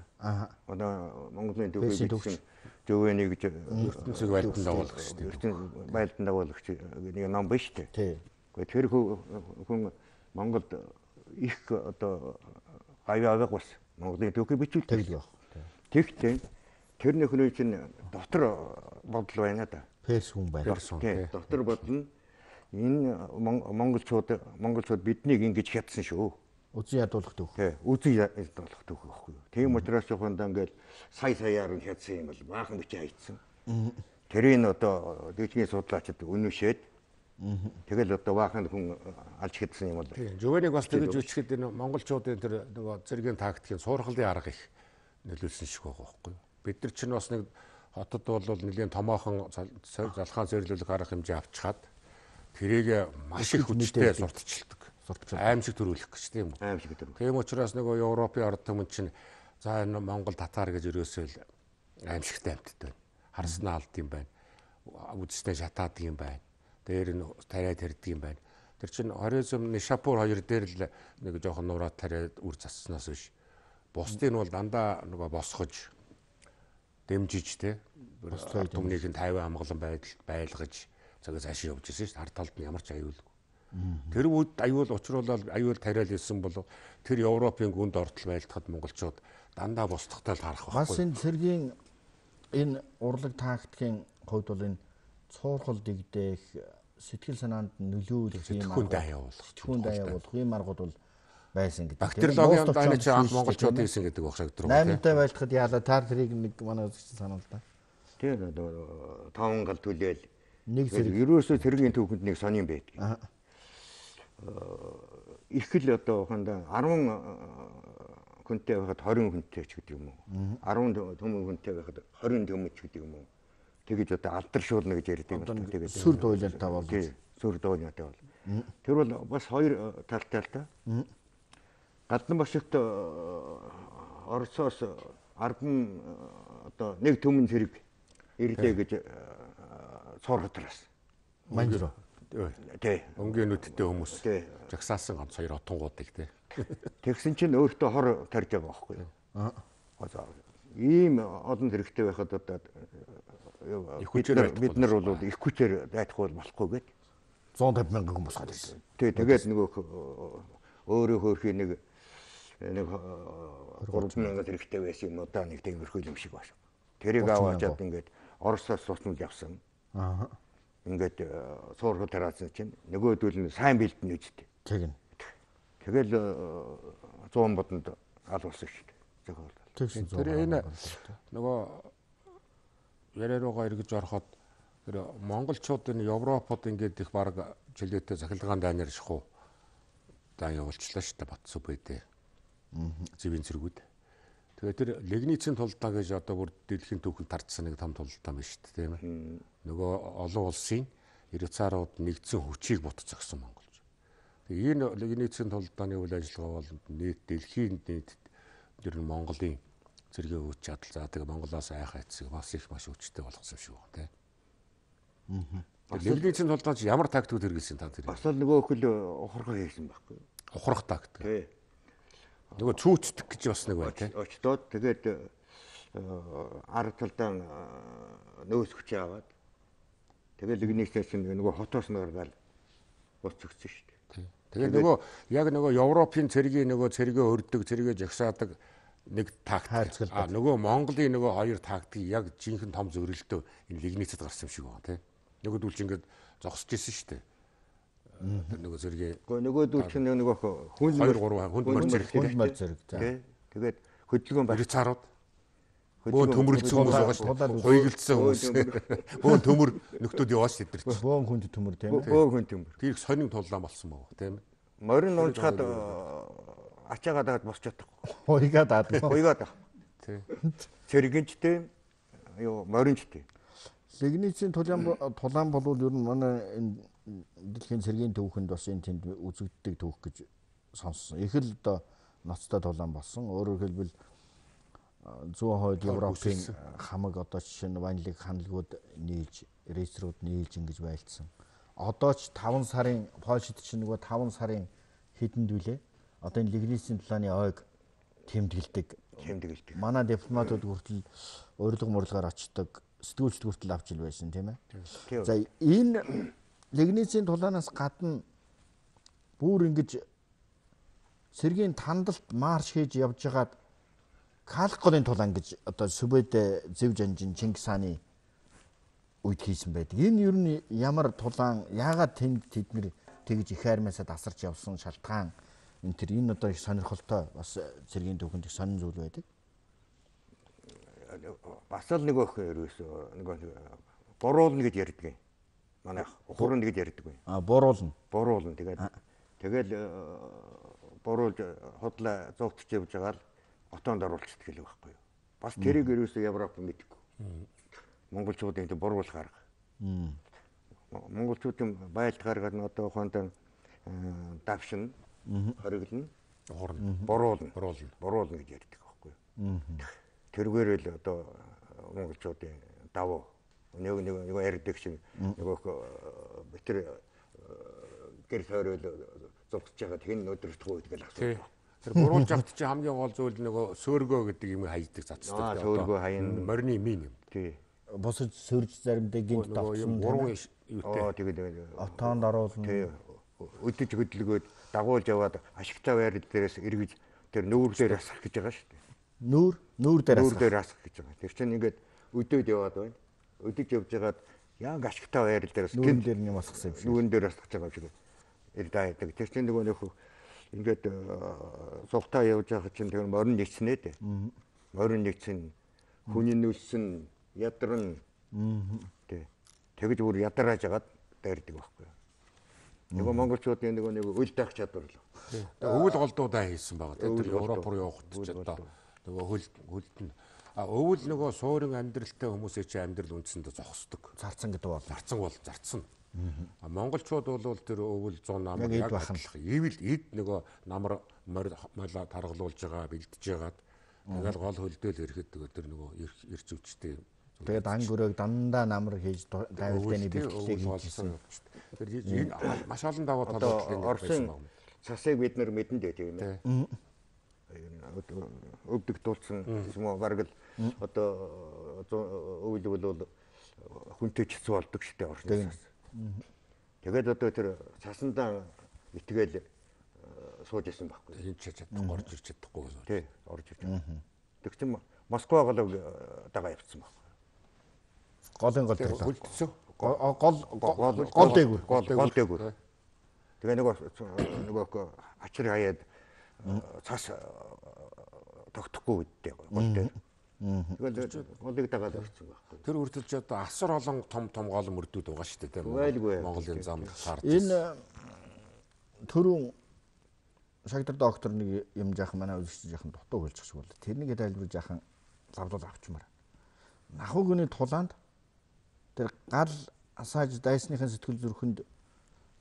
Одоо Монголын түүхийг бичсэн Жөвэний гэж ертөнцийг байлдан дагуулагч тийм. Ертөнц байлдан дагуулагч нэг ном биш үү? Тий. Гэхдээ тэр хүн Монголд их одоо гавь авиг бас Монголын түүхийг бичүүлдэг. Тэгэл байх. Тэгтээ тэр нөхрийн чинь дотор бодол байна да. Перс хүн байна. Тий. Дотор бодол нь энэ монголчууд биднийг ингэж хятсан шүү. Үзэн ядуулах түүх. Тий, үзэн ядуулах түүх байхгүй юу. Тийм учраас жоохондоо ингээл сая саяар нь хятсан юм бол баахан бичээ хайцсан. Тэрийг одоо дэгжгийн судлаачид үнэмшээд тэгэл одоо баахан хүн алж хятсан юм бол. Тийм, Жөвэнийг бас тэгж үчихэд энэ монголчуудын тэр нөгөө зэргийн тактикийн суурхлын арга их нөлөөлсөн шиг байгаа байхгүй юу. Бид нар чинь бас нэг хотод бол нэлийн томоохон залхаан цэвэрлүүлэх арга хэмжээ авчхаад тэрийг маш их хүчтэй сурталчилдаг. Аимшиг төрүүлэх гэж тийм үү? Аимшиг төрүүлэх. Тийм учраас нөгөө Европын ард түмэн чинь за энэ Монгол татар гэж ерөөсөө л аимшигтай амьтд байна. Харснаа алд юм байна. Үдстэй шатаадаг юм байна. Дээр нь тариа тарьдаг юм байна. Тэр чинь Хорезм, Нишапур хоёр дээр л нэг жоохон нураа тариа үр заснаас биш. Бусдын нь бол дандаа нөгөө босгож дэмжиж те түмнийг нь тайван амгалан байдал байлгаж цагаас цаашаа явж ирсэн шүү дээ. Ард талд нь ямар ч аюулгүй. Тэр үед аюул учруулаад аюул тариал ирсэн бол тэр Европын гүнд ортол байлдахад монголчууд дандаа бусдахтай л харах байхгүй. Бас энэ цэргийн энэ урлаг тактикийн хувьд бол энэ цуурхал дэгдэх, сэтгэл санаанд нөлөөлөх юм аргууд явуулах, сэтгүүн даа явуулах ийм аргууд бол байсан гэдэг. Бактериологийн дайны чи анх монголчууд хийсэн гэдэг баг шагдруу. 8-тай байлдахад яалаа таар тэрийг нэг манай үзэгч санаал та. Тийм таван гал түлээл нэг зэрэг ерөөсөө цэргийн түүхэнд нэг сонин байдаг. Их л одоо хандаа 10 хүнтэй байхад 20 хүнтэй ч гэдэг юм уу. 10 төмөн хүнтэй байхад 20 төмөн ч гэдэг юм уу. Тэгэж одоо алдаршуулна гэж ярьдаг юм байна. Тэгээд сүр дуйлалтай бол. Сүр дуйлалтай бол. Тэр бол бас хоёр талтай л да. Гадна башигт Оросоос 10 одоо нэг төмөн зэрэг ирлээ гэж цуурхатраас. Манжруу. Тий. Өнгийн нүдтэй хүмүүс жагсаасан ганц хоёр отонгуудыг тий. Тэгсэн чинь өөртөө хор тарж байгаа байхгүй юу? Аа. Ийм олон зэрэгтэй байхад одоо бид нар бол их хүчээр дайдах бол болохгүй гэд 150 мянган хүн босгоод ирсэн. Тий, тэгээд нөгөө өөрөө хөөрхий нэг 3 мянган зэрэгтэй байсан юм уу да нэг тиймэрхүү юм шиг байна. Тэрийг аваачаад ингээд Оросоос сууснууд явсан. Аа. Ингээд суурхал тараасан чинь нөгөөдөл нь сайн бэлдэнэ үсттэй. Тэгнь. Тэгэл 100 бодонд аль болсон шүү дээ. Зохиол. Тэгсэн. Тэр энэ нөгөө яриа руугаа эргэж ороход тэр монголчууд энэ Европод ингээд их баг чөлөөтэй цахилгаан дайнаар шахуу дан явуулчлаа шүү дээ Батсүбэдээ. Зэвийн цэргүүд. Тэгээд тэр Легницын тулдаа гэж одоо бүр дэлхийн түүхэнд тардсан нэг том тулдаа биш шүү дээ, тийм ээ. Нөгөө олон улсын рыцарууд нэгдсэн хүчийг бутцагсан монголч. Тэгээ энэ Легницын тулдааны үйл ажиллагаа бол нийт дэлхийн нийт ер нь Монголын зэргийн хүч чадал за тэгээ Монголоос айх айцыг бас их маш хүчтэй болгосон шүү дээ, тийм. Легницын тулдаан чи ямар тактикууд хэрэглэсэн та тэр? Бас л нөгөө хөл ухрах хийсэн байхгүй юу? Ухрах тактик. Тий. Нөгөө цүүцдэг гэж бас нэг байна тий. Очдоод тэгээд ард талдаа нөөц хүчээ аваад тэгэл Легницээс нөгөө хотоос нь гаргаад буцагцсан шүү дээ. Тэгээд нөгөө яг нөгөө Европын цэргийн нөгөө цэргээ өрдөг, цэргээ жагсаадаг нэг тактик. А нөгөө Монголын нөгөө хоёр тактик яг жинхэнэ том зөрөлтөө энэ Легницэд гарсан юм шиг байна тий. Нөгөөдөл чинь ингээд зогсож исэн шүү дээ. Тэр нөгөө зэргийн нөгөөдөл чинь нөгөө хүн 2 3 хүнд морь зэрэг хүнд морь зэрэг. Тий. Тэгээд хөдөлгөөн баг. Рыцарууд бөөн төмөрлөсөн хүмүүс байгаа шүү дээ. Хуйгэлдсэн хүмүүс. Бөөн төмөр нөхдүүд яваа шүү дээ. Бөөн хүнд төмөр тийм ээ. Бөөн хүнд төмөр. Тэр их сонин туллаан болсон баг тийм ээ. Морин унжгаад ачаагаа даад босч чадахгүй. Хуйгаа даад. Хуйгаа даа. Тий. Цэргэнч тийм юу моринч тийм. Легницын тулаан болвол ер нь манай энэ дэлхийн цэргийн түүхэнд бас энэ тэнд үзэгддэг түүх гэж сонссон. Их л одоо ноцтой тулаан болсон. Өөрөөр хэлбэл зүүн хойд Европын хамаг одоо жишээ нь ванилыг ханлгууд нийлж, рейсрүүд нийлж ингэж байлдсан. Одоо ч 5 сарын Польшид чинь нөгөө 5 сарын хэдэнд үлээ. Одоо энэ Легницын тулааны ойг Тэмдэглэдэг. Тэмдэглэдэг. Манай дипломатууд хүртэл урилга мурилгаар очдог, сэтгүүлчд хүртэл авч ил байсан тийм ээ. За энэ Легницын тулаанаас гадна бүр ингэж цэргийн тандалт марш хийж явж байгаад Калк голын тулаан гэж одоо Сүбэд Зэв жанжин Чингис хааны үед хийсэн байдаг. Энэ ер нь ямар тулаан, яагаад тэнд тэд нэр тэгж их армиасаа тасарч явсан шалтгаан энэ төр энэ одоо их сонирхолтой бас цэргийн түүхэнд их сонин зүйл байдаг. Бас л нөгөөх ерөөсөө нөгөө буруулна гэж ярьдаг. Манайх ухуурна гэж ярьдаг. А буруулна. Буруулна. Тэгээд буруулж худлаа зугтж явж байгаа л отоонд оруулчихдаг л байхгүй юу. Бас тэрийг ерөөсөө Европ мэдэхгүй. Монголчуудын тэр буруулах арга. Монголчуудын байлт гаргаад нь одоо ухаантай давшин хориглоно, ухуурна, буруулна, буруулна гэж ярьдаг байхгүй юу. Тэргээр л одоо монголчуудын давуу нэг нэг ярьдаг шиг нөгөөх битэр гэр тойрол зугтж байгаад хэн өдөртгөө гэдэг л асуух. Тэр буруулж авт чи хамгийн гол зүйл нөгөө сөөргөө гэдэг юм хайдаг цацдаг. Сөөргөө хаяна. Морины мин юм. Тий. Бусад сөрж заримдаа гинт давтсан. Гурван юутай. Тэгээд отоонд оруулна. Тий. Өдөж хөдөлгөөд дагуулж яваад ашигтай байр дээрээс эргэж тэр нүүр дээр асах гэж байгаа шүү дээ. Нүүр дээр асах. Нүүр дээр асах гэж байгаа. Тэр чинь ингээд өдөөд яваад байна. Өдөж явж байгаад яг ашигтай байр дээрээс нүүрэн дээр нь юм асгасан юм шиг. Нүүрэн дээр асах гэж байгаа юм шиг. Ирдаа. Тэр чинь нөгөө нөх ингээд сувтаа явж байгаа чинь тэр морин нэгснээ дээ. Морин нэгсэн, хүний нүлсэн, ядарна. Тий. Тэгж бүр ядрааж агаад дайрдаг байхгүй юу. Нөгөө монголчуудын нөгөө нэг үл даах чадвар л. Өвөл голдуудаа хийсэн байгаа. Тэр Европ руу явахад ч одоо нөгөө хөлд нь өвөл нөгөө суурин амьдралтай хүмүүсээ чи амьдрал үндсэндээ зогсдог. Зарцсан гэдэг бол. Зарцсан бол зарцсан. А монголчууд бол тэр өвөл 100 намар яг адилхан. Ивэл эд нөгөө намар морь таргалуулж байгаа, бэлдэж байгаад тэгэл гол хөлдөөл ирэхэд нөгөө тэр нөгөө эрч хүчтэй. Тэгээд ан гөрөөг дандаа намар хийж дайвалдааны бэлтгэлийг хийсэн. Тэр энэ маш олон даваа талууд байсан байна. Цасыг бид нар мэдэн дээ тийм ээ. Өвдөг дуулсан юм уу бараг л одоо өвөл бол хүнтэй ч хэцүү болдог шүү дээ орны цас. Тэгээд одоо тэр цасандаа итгээл сууж исэн байхгүй. Хин ч чадахгүй, орж ирч чадахгүй. Тий, орж ирч. Тэг чинь Москва голыг дагаа явцсан байхгүй. Голын гол дээр хөлдсөн. Гол дээгүүр. Гол дээгүүр. Тэгээ нөгөө ачир хаяад цас тогтохгүй гэдтэй гол дээр. Тэгэл голыг дагаад орсон байхгүй. Тэр хүртэл ч одоо асар олон том том гол мөрдүүд байгаа шүү дээ. Монголын зам таарч. Энэ түрүүн Шагдар доктор нэг юм жаахан манай үзэгч жаахан дутуу хөлчих шиг боллоо. Тэрнийг тайлбар жаахан лавлал авчмаар. Нахуугны тулаанд тэр гал асааж дайсныхын сэтгэл зүрхэнд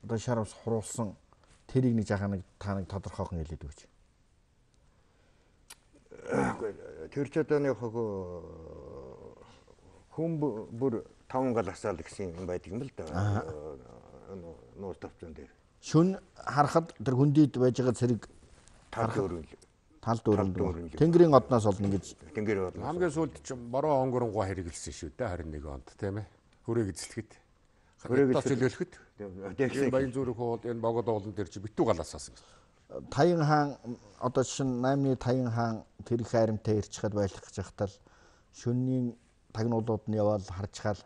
одоо шар ус хуруулсан тэрийг нэг жаахан нэг та нэг тодорхойхон хэлээд өгч. Тэр ч одоо нэг хүн бүр 5 гал асаал гэсэн юм байдаг юм л да. Нуур тавцан дээр. Шүн харахад тэр хөндийд байж байгаа цэрэг тал дөрвөн. Тал дөрвөн. Тэнгэрийн одноос олно гэж. Тэнгэрийн одноос. Хамгийн сүүлд ч бороо онгоронгоо хэрэгэлсэн шүү дээ 21 онд тийм ээ. Хүрээг эзлэхэд. Хүрээг эзлэхэд. Энэ Баян зүрх уул энэ Богод уулан дээр чи битүү гал асаасан гэж. Таян хаан одоо жишээ нь 8-ны Таян хаан тэр их айрамтай ирчхэд байлгах гэж байхдаа л шөнийн тагнуулууд нь яваал харчгаал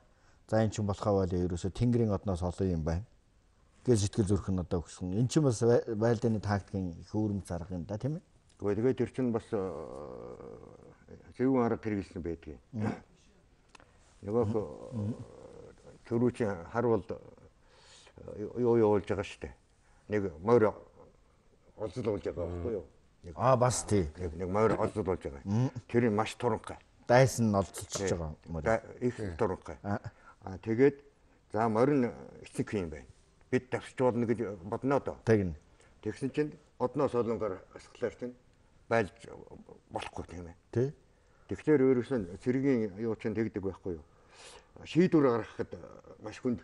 за эн чинь болохоо байлаа ерөөсө тэнгэрийн одноос олон юм байна. Гэ сэтгэл зүрх нь одоо өгсөн. Эн чинь бас байлдааны тактикийн их өвөрмц арга юм да тийм ээ. Гэхдээ тэгээд тэр чинь бас зөвүүн арга хэрэгэлсэн байдгийг. Нөгөөх төрүүчийн харвал юу явуулж байгаа шүү дээ. Нэг морь олзлуулж байгаа байхгүй юу? Бас тий. Нэг морь олзлуулж байгаа. Тэр нь маш туранхай. Дайсан нь олзолцож байгаа морь. Их туранхай. Тэгээд за морь нь эцэг юм байна. Бид давсч болно гэж бодноо доо. Тэгнь. Тэгсэн чинь одноос олонгаар асглаар чинь байлж болохгүй тийм ээ. Тий. Тэгэхээр өөрөөсөө цэргийн юу чинь тэгдэг байхгүй юу? Шийдвэр гаргахад маш хүнд.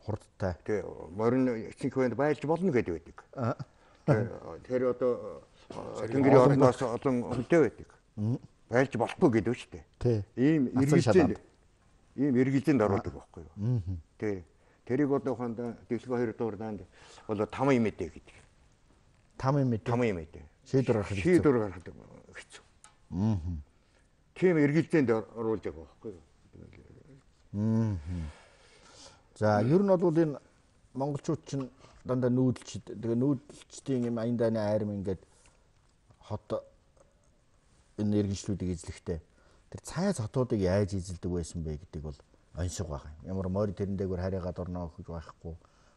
Хурдтай. Тий. Морин эцэг хүнд байлж болно гэдэг байдаг. Тэр одоо Тэнгэрийн орноос олон хөлтэй байдаг. Байлж болохгүй гэдэг шүү дээ. Ийм эргэлзээнд ийм эргэлзээнд оруулдаг байхгүй юу? Тий. Тэрийг одоо ухаанд дэлхий 2 дугаар даанд бол тамын мэдээ гэдэг. Тамын мэдээ. Тамын мэдээ. Шийдвэр гаргах хэцүү. Шийдвэр гаргах хэцүү. Тийм эргэлзээнд оруулж байгаа байхгүй юу? За, ер нь бол энэ монголчууд чинь дандаа нүүдэлчд. Тэгээ нүүдэлчдийн юм аян дайны айрам ингээд хот энэ иргэншлүүдийг эзлэхдээ тэр цайз хотуудыг яаж эзэлдэг байсан бэ гэдэг бол оншиг байгаа юм. Ямар морь тэрэн дээгүүр харьяагаад орно гэж байхгүй.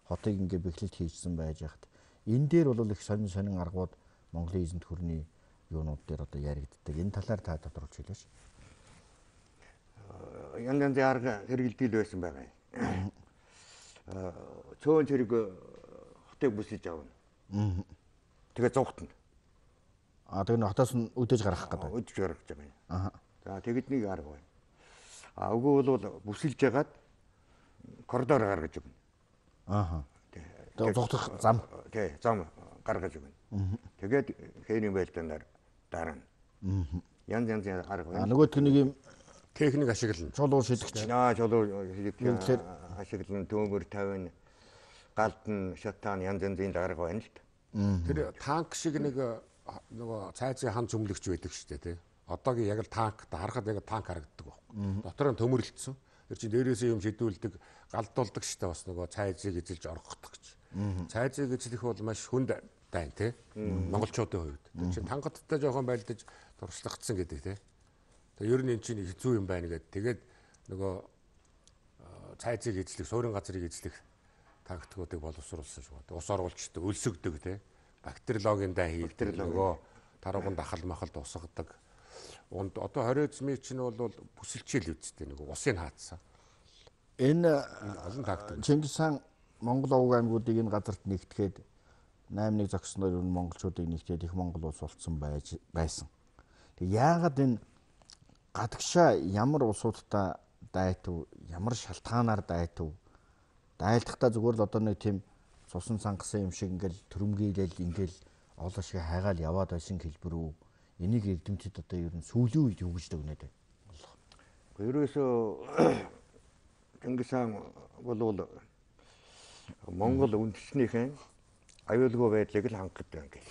Хотыг ингээд бэхлэлт хийжсэн байж хат. Энэ дээр бол их сонин сонин аргууд Монголын эзэнт хөрний юунууд дээр одоо яригддаг. Энэ талаар та тодруулж хэлээч. Янз янзын арга хэрэглэдэг л байсан байгаа юм. Цөөн цэрэг хотыг бүсэж авна. Тэгээ зугтана. А тэгээ хотоос нь үдэж гаргах гэдэг. Үдэж гаргах гэж байгаа юм. Аа. За тэгэд нэг арга байна. А үгүй бол бүсэлж ягаад коридор гаргаж өгнө. Аа. Тэгээ зугтах зам. Тий, зам гаргаж өгнө. Тэгээд хээрийн байлдаанаар дарна. Янз янзын арга байна. А нөгөөх нэг юм техник ашиглана. Чулуу шидэгч. Аа, чулуу шидэгч ашиглана, төмөр тавина, галдан, шатаан янз янзын арга байна л да. Тэр танк шиг нэг нөгөө цайзын хан зөмлөгч байдаг шүү дээ, тий. Одоогийн яг л танк харахад яг танк харагддаг байхгүй. Дотор нь төмөрлөлдсөн. Тэр чинь дээрээсээ юм шидүүлдэг, галдуулдаг шүү дээ бас нөгөө цайзыг эзэлж оргохдох гэж. Цайзыг эзлэх бол маш хүнд дайн, тий. Монголчуудын хувьд. Тэр чинь тангадтай жоохон байлдаж туршлагдсан гэдэг, тий. Тэгээ ер нь эн чинь хэцүү юм байна гэдэг. Тэгээд нөгөө цайзыг эзлэх, суурин газрыг эзлэх тактикуудыг боловсруулсан шүү. Ус оруулждаг, өлсөгдөг, тий. Бактериологийн дай хийдэг, нөгөө тарууган дахал махалд усгадаг. Унд одоо хоризмын чинь бол бүсэлчээл үсттэй нөгөө усын хаацсан. Энэ олон тактик. Чингис хаан Монгол овог аймагуудыг энэ газарт нэгтгэхэд 8-1 зогсноор ер нь монголчуудыг нэгтээд их Монгол улс болсон байсан. Тэг яагаад энэ гадагшаа ямар улсуудтай дайтв, ямар шалтгаанаар дайтв? Дайлдахдаа зүгээр л одоо нэг тийм цусан сангасан юм шиг ингээл төрөмгийлэл ингээл олон шиг хайгаал яваад байсан хэлбэр үү? Энийг эрдэмтэд одоо ер нь сүүлийн үед юу гэж дүгнээд байна? Ерөөсөө Чингис хаан бол Монгол үндэстнийхэн аюулгүй байдлыг л хангах гэдэг юм гэх.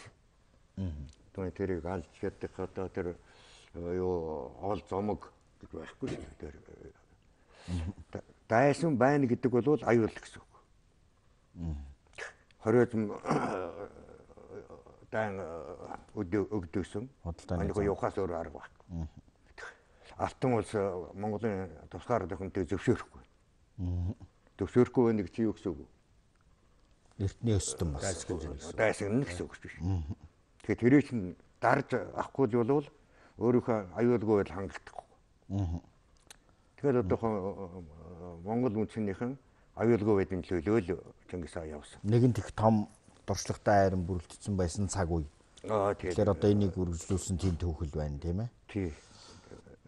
Түүний тэрийг алж чадах одоо тэр юу ол зомог гэж байхгүй шүү дээ. Тэр дайсан байна гэдэг бол аюул гэсэн үг. Хоризм дайн өгдөгсөн. Худалдааны явахаас өөр арга байхгүй. Алтан улс Монголын тусгаар төхөнтэй зөвшөөрөхгүй. Зөвшөөрөхгүй байна гэж чи юу гэсэн үг вэ? Эртний өстөн бас дайсан гэсэн үг биш. Тэгэхээр тэрийг чинь дарж авахгүй л бол өөрийнхөө аюулгүй байдал хангалдахгүй. Тэгэхээр одоо Монгол үндэстнийхэн аюулгүй байдлын төлөө л Чингис хаан явсан. Нэгэн тех том дуршлагтай айран бүрэлдсэн байсан цаг үе. Тэгэхээр одоо энийг үргэлжлүүлсэн тийм түүхэл байна, тийм ээ? Тий.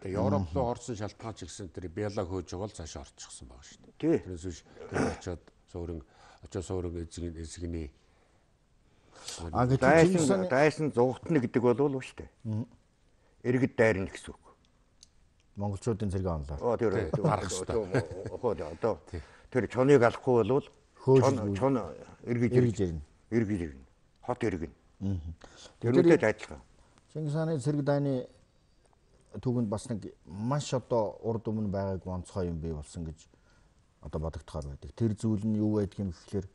Тэгээ Европ руу орсон шалтгаан ч гэсэн тэр Бела хөөж байгаа л цаашаа орчихсон байгаа шүү дээ. Тэрнээс биш тэр очиод суурин очоо суурин эзэгний дайсан зугтна гэдэг бол шүү дээ. Иргэд дайрна гэсэн үг. Монголчуудын цэргийн онлоор. Тэр гарах хэрэгтэй. Одоо тэр чоныг алахгүй бол чон эргэж ирнэ. Эргэж ирнэ. Хот эргэнэ. Тэр үедээ адилхан. Чингис хааны цэрэг дайны түүхэнд бас нэг маш одоо урд өмнө байгаагүй онцгой юм бий болсон гэж одоо бодогдохоор байдаг. Тэр зүйл нь юу байдаг юм гэхлээр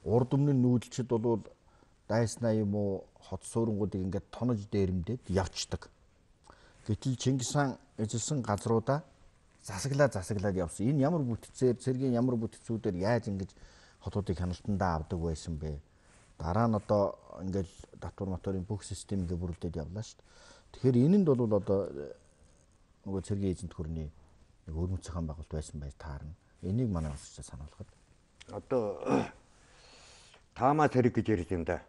урд өмнө нь нүүдэлчд бол дайснаа юм уу хот суурангуудыг ингээд тонож дээрэмдээд явцдаг. Гэтэл Чингис хаан эзэлсэн газруудаа засаглаад явсан. Энэ ямар бүтцээр цэргийн ямар бүтцүүдээр яаж ингэж хотуудыг хяналтандаа авдаг байсан бэ? Дараа нь одоо ингээл татвар моторын бүх систем ингээ бүрэлдээд явлаа шүү дээ. Тэгэхээр энэнд бол одоо нөгөө цэргийн эзэнт хөрний нэг өрмөц зохион байгуулалт байсан байж таарна. Энийг манай улсчид сануулгад. Одоо таамаа цэрэг гэж ярьд юм да.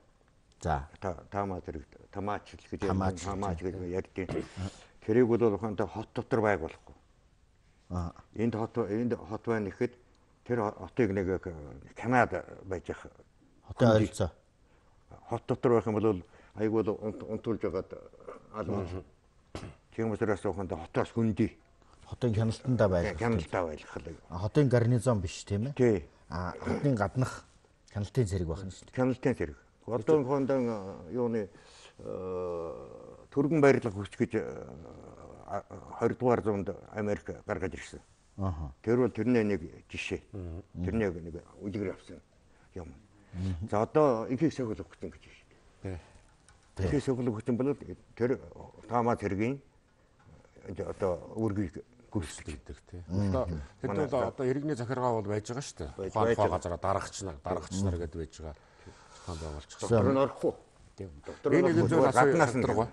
За. Таамаа цэрэг, тамаач гэж тамаач гэж ярьд. Тэрийг бол ухаантай хот дотор байг болохгүй. Аа. Энд хот байна гэхэд тэр хотыг нэг Канад байж ах хотын ойролцоо. Хот дотор байх юм бол айгүй л унтуулж байгаад алмаа. Тийм учраас ухаанд хотоос хөндөй. Хотын хяналтандаа байлгах. Хяналтаа байлгах. Хотын гарнизон биш тийм ээ? Тий. А хотын гаднах хяналтын зэрэг байх нь шүү дээ. Хяналтын зэрэг. Одоо хондоо юуны түргэн байрлах хүч гэж 20 дугаар зуунд Америк гаргаж ирсэн. Аа. Тэр бол тэрний нэг жишээ. Тэрний нэг үлгэр авсан юм. За одоо ихийг сохиолох хүчин гэж шүү дээ. Ихийг сохиолох хүчин бол тэр таамаа цэргийн одоо үүргийг гүйцэтгэдэг тий. Одоо тэд бол одоо иргэний захиргаа бол байж байгаа шүү дээ. Тухайн газараа дарагч нар гэдээ байж байгаа. Зохион байгуулчих. Дотор нь орохгүй. Энэ нэг зүйл асуух.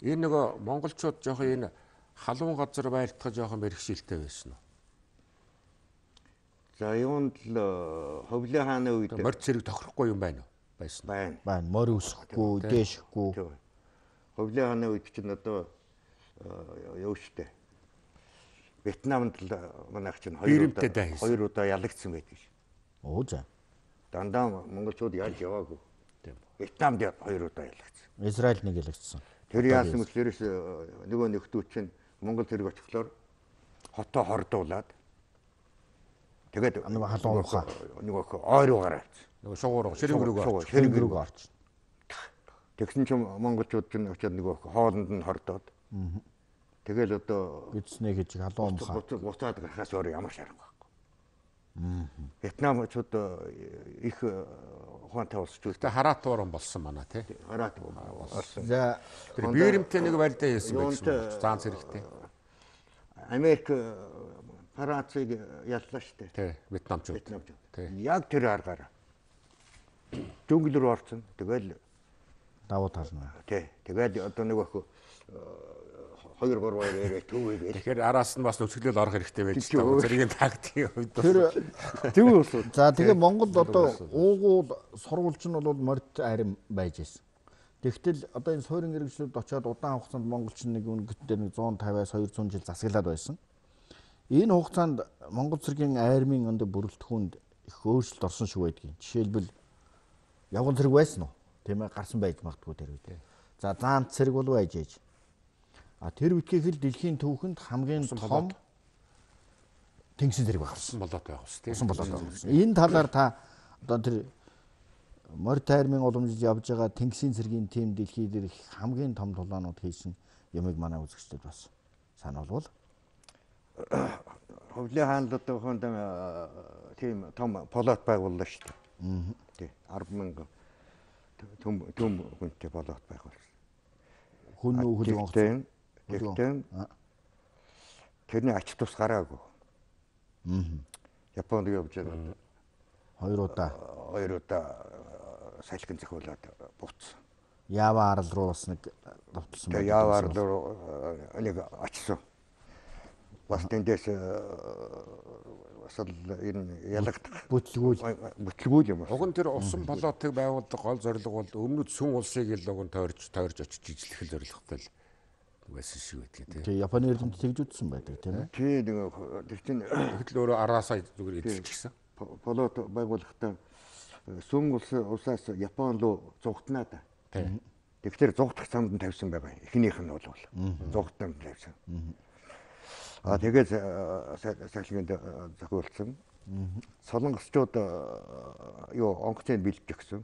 Энэ нөгөө монголчууд жоохон энэ халуун газар байлтах жоохон бэрхшээлтэй байсан уу? За юунд л Ховлын хааны үед морь цэрэг тохирохгүй юм байна уу? Байсан. Байна. Байна. Морь өсөхгүй, дээшихгүй. Ховлын хааны үед чинь одоо юу штэ. Вьетнамд л манайх чинь хоёр удаа ялагдсан байдаг ш. Оо за. Дандаа монголчууд ялж яваагүй. Вьетнамд хоёр удаа ялагдсан. Израиль нэг ялагдсан. Тэр яасан мэтлээрээс нөгөө нөхдүүд чинь Монгол цэрэг очихлоор хотоо хордуулаад тэгээд нөгөө халуун ухаа нөгөө ой руу гараад нөгөө шугуур ширэг рүү орчих. Тэгсэн чинь монголчууд чинь очиад нөгөө хоолнд нь хордоод тэгэл одоо эцнээ гэж халуун ухаа буцаад гарахаас өөр ямар шаардлага байхгүй. Вьетнамчууд их ухаантай улс ч үгүй хараат ууран болсон манай тий. Хараат болсон. За тэр биерэмтэй нэг барьдаа хийсэн байсан. Заан цэрэгтэй. Америк Францыг яллаа шүү дээ. Тий, Вьетнамчууд. Яг тэр аргаар джунгл руу орсон. Тэгэл давуу тал нь. Тий. Тэгэл одоо нөгөө 2 3 2 төвөө. Тэгэхээр араас нь бас нүцгэлэл орох хэрэгтэй байж та зэргийн тактикийн хувьд. Тэр зөв улсууд. За тэгээ Монголд одоо уугуул сурвалж нь бол морьт арим байж байсан. Тэгтэл одоо энэ суурин иргэжлүүд очиод удаан хугацаанд монголч нэг өнгөтөнд нэг 150-аас 200 жил засаглаад байсан. Энэ хугацаанд Монгол цэргийн армийн өндөр бүрэлдэхүүнд их өөрчлөлт орсон шиг байдгийн. Жишээлбэл явган цэрэг байсан уу? Тийм ээ, гарсан байж магадгүй тэр үед. За заант цэрэг бол байж ээж. А тэр үеийнхэл дэлхийн түүхэнд хамгийн том тэнгисийн зэрэг байгуулсан болоод байх ус тийм. Усан болоод байх. Энэ талаар та одоо тэр морь тайрмын уламжлал явж байгаа тэнгисийн цэргийн тим дэлхий дээр их хамгийн том тулаанууд хийсэн юмыг манай үзэгчдэд бас сануулвал. Ховлын хаан одоо хонд тийм том полот байгууллаа шүү дээ. Тий 10,000 төм хүнтэй полот байгуулсан. Хүн үү хөл онгоц. Тэгтэн тэрний ач тус гараагүй. Японд явж байгаа. Хоёр удаа салхин зохиолоод буцсан. Ява арал руу бас нэг довтлсон байх. Ява арал руу нэг очсон. Бас тэндээс бас л энэ ялагдах бүтлгүүл юм. Уг нь тэр усан болоотыг байгуулдаг гол зорилго бол өмнөд сүн улсыг л уг нь тойрж очиж ижлэх зорилготой л байсан шиг байдгийг тий. Тий, Японы эрдэмт тэгж үзсэн байдаг тийм ээ. Тий, тэр чинь тэгэхэл өөрөө араасаа зүгээр эзэлчихсэн. Болоот байгуулахдаа сүн улсаас Япон руу зугтнаа да. Тий. Тэгэхээр зугтах замд нь тавьсан байгаа. Эхнийх нь бол зугтанд тавьсан. А тэгээд салхинд зохиолдсон. Солонгосчууд юу онгоцыг бэлдэж өгсөн.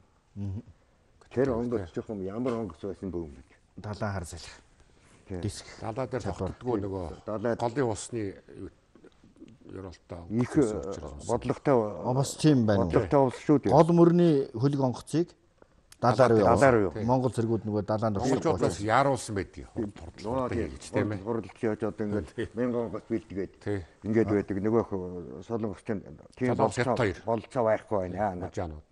Тэр онгоц жоохон ямар онгоц байсан бүү юм бэ? Далайн хар салхи. Диск. Далаа дээр тогтдгоо нөгөө голын усны ёроолтой их бодлоготой бас тийм байна. Бодлоготой улс шүү дээ. Гол мөрний хөлөг онгоцыг далаа руу Монгол цэргүүд нөгөө далаанд орсон. Монголчууд бас яаруулсан байдгийг хурдлаа гэж тийм ээ. Хурдалж яаж одоо ингээд 1000 онгоц бэлдгээд ингээд байдаг. Нөгөөх солонгос чинь тийм болцоо байхгүй байна. Мужаанууд.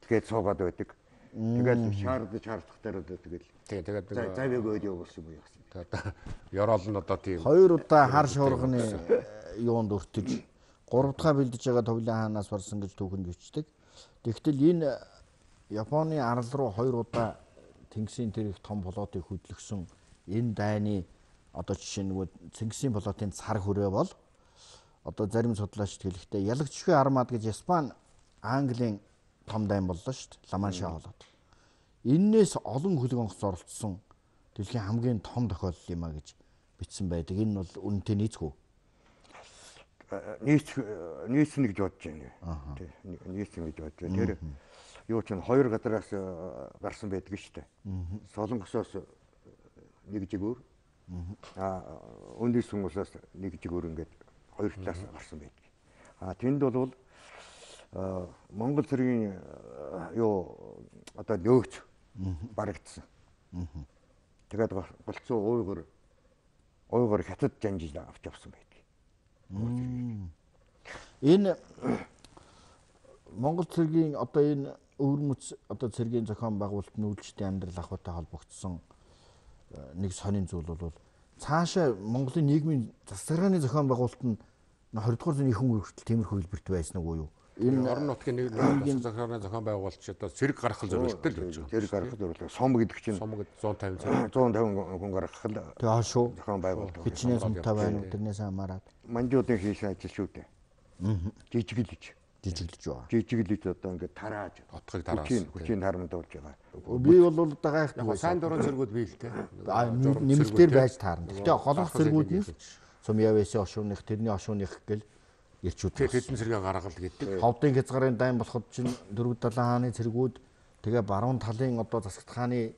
Тэгээд суугаад байдаг. Тэгэл шаардаж шаардах дээр одоо тэгэл тэгээд нөгөө завыг өөд явуулсан юм яасан. Тэгээд ёроол нь одоо тийм хоёр удаа хар шуурганы юунд өртөж гурав дахь бэлдэж байгаа Товлын хаанаас барсан гэж түүхэнд бичдэг. Тэгтэл энэ Японы арал руу хоёр удаа тэнгисийн тэр их том флотыг хөдлөсөн энэ дайны одоо жишээ нь нөгөө тэнгисийн флотын цар хүрээ бол одоо зарим судлаачид хэлэхдээ ялагчгүй армад гэж Испани Английн том дайн боллоо шүү дээ. Ламанша болоод. Эннээс олон хөлөг онгоц оролцсон дэлхийн хамгийн том тохиолдол юм а гэж бичсэн байдаг. Энэ бол үнэнтэй нийцэх үү? Нийцнэ гэж бодож байна. Тий, нийцнэ гэж бодож байна. Тэр юу ч хоёр газараас гарсан байдаг шүү дээ. Солонгосоос нэг жигүүр, Өндөр сүнсээс нэг жигүүр ингээд хоёр талаас гарсан байдаг. А тэнд бол Монгол цэргийн юу одоо нөөц барагдсан. Тэгээд голцоо уйгар хятад жанжил авч явсан байдаг. Энэ Монгол цэргийн одоо энэ өвөрмөц одоо цэргийн зохион байгуулалт нүүлжтийн амьдрал ахуйтай холбогдсон нэг сонин зүйл бол цаашаа Монголын нийгмийн засаг захиргааны зохион байгуулалт нь 20 дугаар зууны ихэнх хүртэл тиймэрхүү хэлбэрт байсан уу юу? Энэ орон нутгийн нийгмийн засаг захиргааны зохион байгуулалт ч одоо цэрэг гаргах зорилттой л байж байгаа. Цэрэг гаргах зорилттой. Сум гэдэг чинь сум гэдэг 150 цэрэг 150 хүн гаргах л тэгээ шүү. Зохион байгуулалт. Хичнээн сумтай байна уу? Тэрнээс хамаарат. Манжуудын хийсэн ажил шүү дээ. Жижиглэж. Жижиглэж байгаа. Жижиглэж одоо ингээд тарааж отхыг тараасан. Хүчийг тарамдуулж байгаа. Би бол одоо гайхдаг байсан. Сайн дурын цэргүүд бий л дээ. Нэмэлтээр байж таарна. Гэхдээ холбох цэргүүд нь сум явээсээ ошууных, тэрний ошууных гэл ирчүүд. Тэдэн цэргээ гаргал гэдэг. Ховдын хязгаарын дайн болоход чинь дөрөв далайн хааны цэргүүд тэгээ баруун талын одоо засагт хааны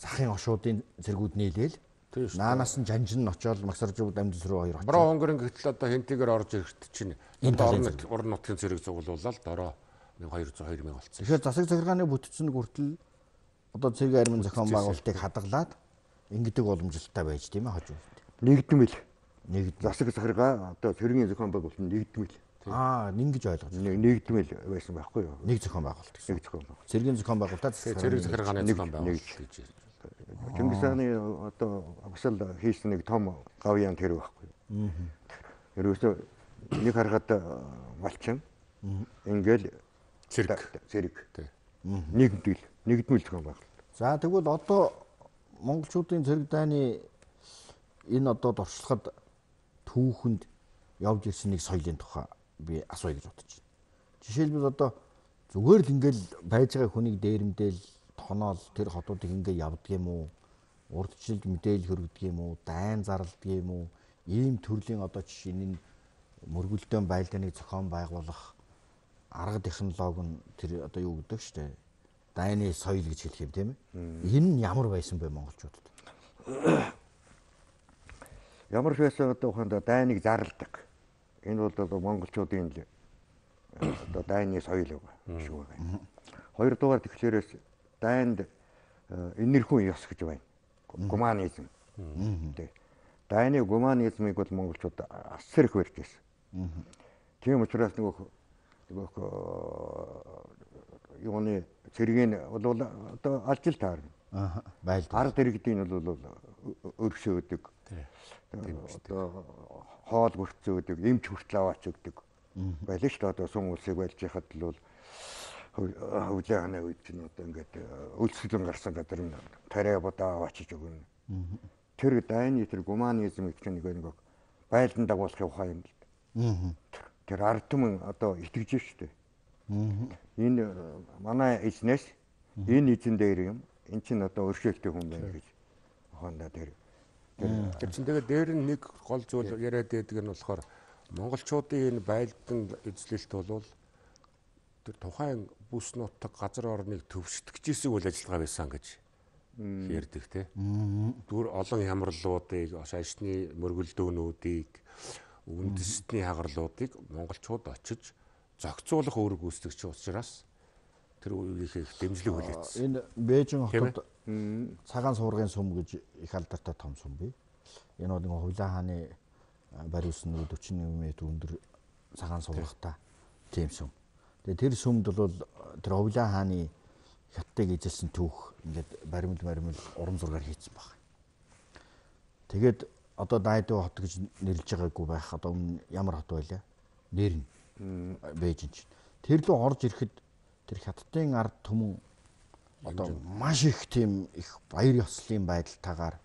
захын ошуудын цэргүүд нийлээл. Наанаас нь жанжин нь очоод Магсаржуу дамжис рүү хоёр очоод. Бороо хөнгөрөн гэтэл одоо хинтигээр орж ирэхэд чинь орон нутгийн цэрэг цуглуулаад дороо 1202 мянга болцсон. Тэгэхээр засаг захиргааны бүтцэн хүртэл одоо цэрэг армийн зохион байгуулалтыг хадгалаад ингэдэг боломжтой байж тийм хожуу. Нэгдмэл. Нэг засаг захиргаа одоо цэргийн зохион байгуулалт нэгдмэл. Аа, ингэж ойлгож байна. Нэгдмэл байсан байхгүй юу? Нэг зохион байгуулалт гэсэн. Нэг зохион байгуулалт. Цэргийн зохион байгуулалтаа цэрэг захиргааны зохион байгуулалт гэж. Чингис хааны одоо бас л хийсэн нэг том гавьяан тэр байхгүй юу? Ерөөсөө нэг харахад малчин ингээл цэрэг. Нэгдэл, нэгдмэл зохион байгуулалт. За тэгвэл одоо монголчуудын цэрэг дайны энэ одоо дуршлагад түүхэнд явж ирсэн нэг соёлын тухай би асууя гэж бодож байна. Жишээлбэл одоо зүгээр л ингээл байж байгаа хүнийг дээрэмдээл тоноол тэр хотуудыг ингээ явдаг юм уу? Урдчилж мэдээлэл хөргөдөг юм уу? Дайн зарладаг юм уу? Ийм төрлийн одоо жишээ нь мөргөлдөөн байлдааныг зохион байгуулах арга технологи нь тэр одоо юу гэдэг штэ? Дайны соёл гэж хэлэх юм тийм ээ. Энэ нь ямар байсан бэ монголчуудад? Ямар ч байсан одоо ухаанд дайныг зарладаг. Энэ бол монголчуудын л одоо дайны соёл шүү байгаа. Хоёрдугаар тэгэхээр дайнд энэрхүүн ёс гэж байна. Гуманизм. Тэ. Дайны гуманизмыг бол монголчууд асар их барьж байсан. Тийм учраас нөгөө юуны цэргийн бол одоо алжил таарна. Байлд. Ард иргэдийн бол өргөсөөдөг. Одоо хоол хүртцөөдөг, эмч хүртэл аваач өгдөг. Байлаа шүү дээ. Одоо сум улсыг байлж яхад л бол хөвлөө ханаа үед чинь одоо ингээд өлсгөлэн гарсан газар нь тариа будаа аваачиж өгнө. Тэр дайны тэр гуманизм гэдэг чинь нэг байлдан дагуулах ухаан юм л. Тэр ард түмэн одоо итгэж шүү дээ. Энэ манай эзнээс энэ эзэн дээр юм. Эн чинь одоо өршөөлтэй хүн байна гэж ухаандаа тэр Тэр чинь тэгээд дээр нь нэг гол зүйл яриад байдаг нь болохоор монголчуудын энэ байлдан эзлэлт бол тэр тухайн бүс нутаг газар орныг төвшдөгчээсэг үйл ажиллагаа байсан гэж ярьдаг тий. Дүр олон хямралуудыг, шашны мөргөлдөөнүүдийг, үндэстний хагарлуудыг монголчууд очиж зохицуулах үүрэг гүйцэтгэж учраас тэр үеийнхээ их дэмжлэг хүлээсэн. Энэ Бээжин хотод цагаан суургын сүм гэж их алдартай том сүм бий. Энэ бол нэг Хувлаа хааны бариулсан нэг 41 м өндөр цагаан суургатай тийм сүм. Тэгээ тэр сүмд бол тэр Хувлаа хааны хятадыг эзэлсэн түүх ингээд баримл урам зургаар хийцэн баг. Тэгээд одоо Дайдуу хот гэж нэрлэж байгаагүй байх. Одоо өмнө ямар хот байлаа? Нэр нь Бээжин чинь. Тэр лөө орж ирэхэд тэр хятадын ард түмэн одоо маш их тийм их баяр ёслолын байдалтайгаар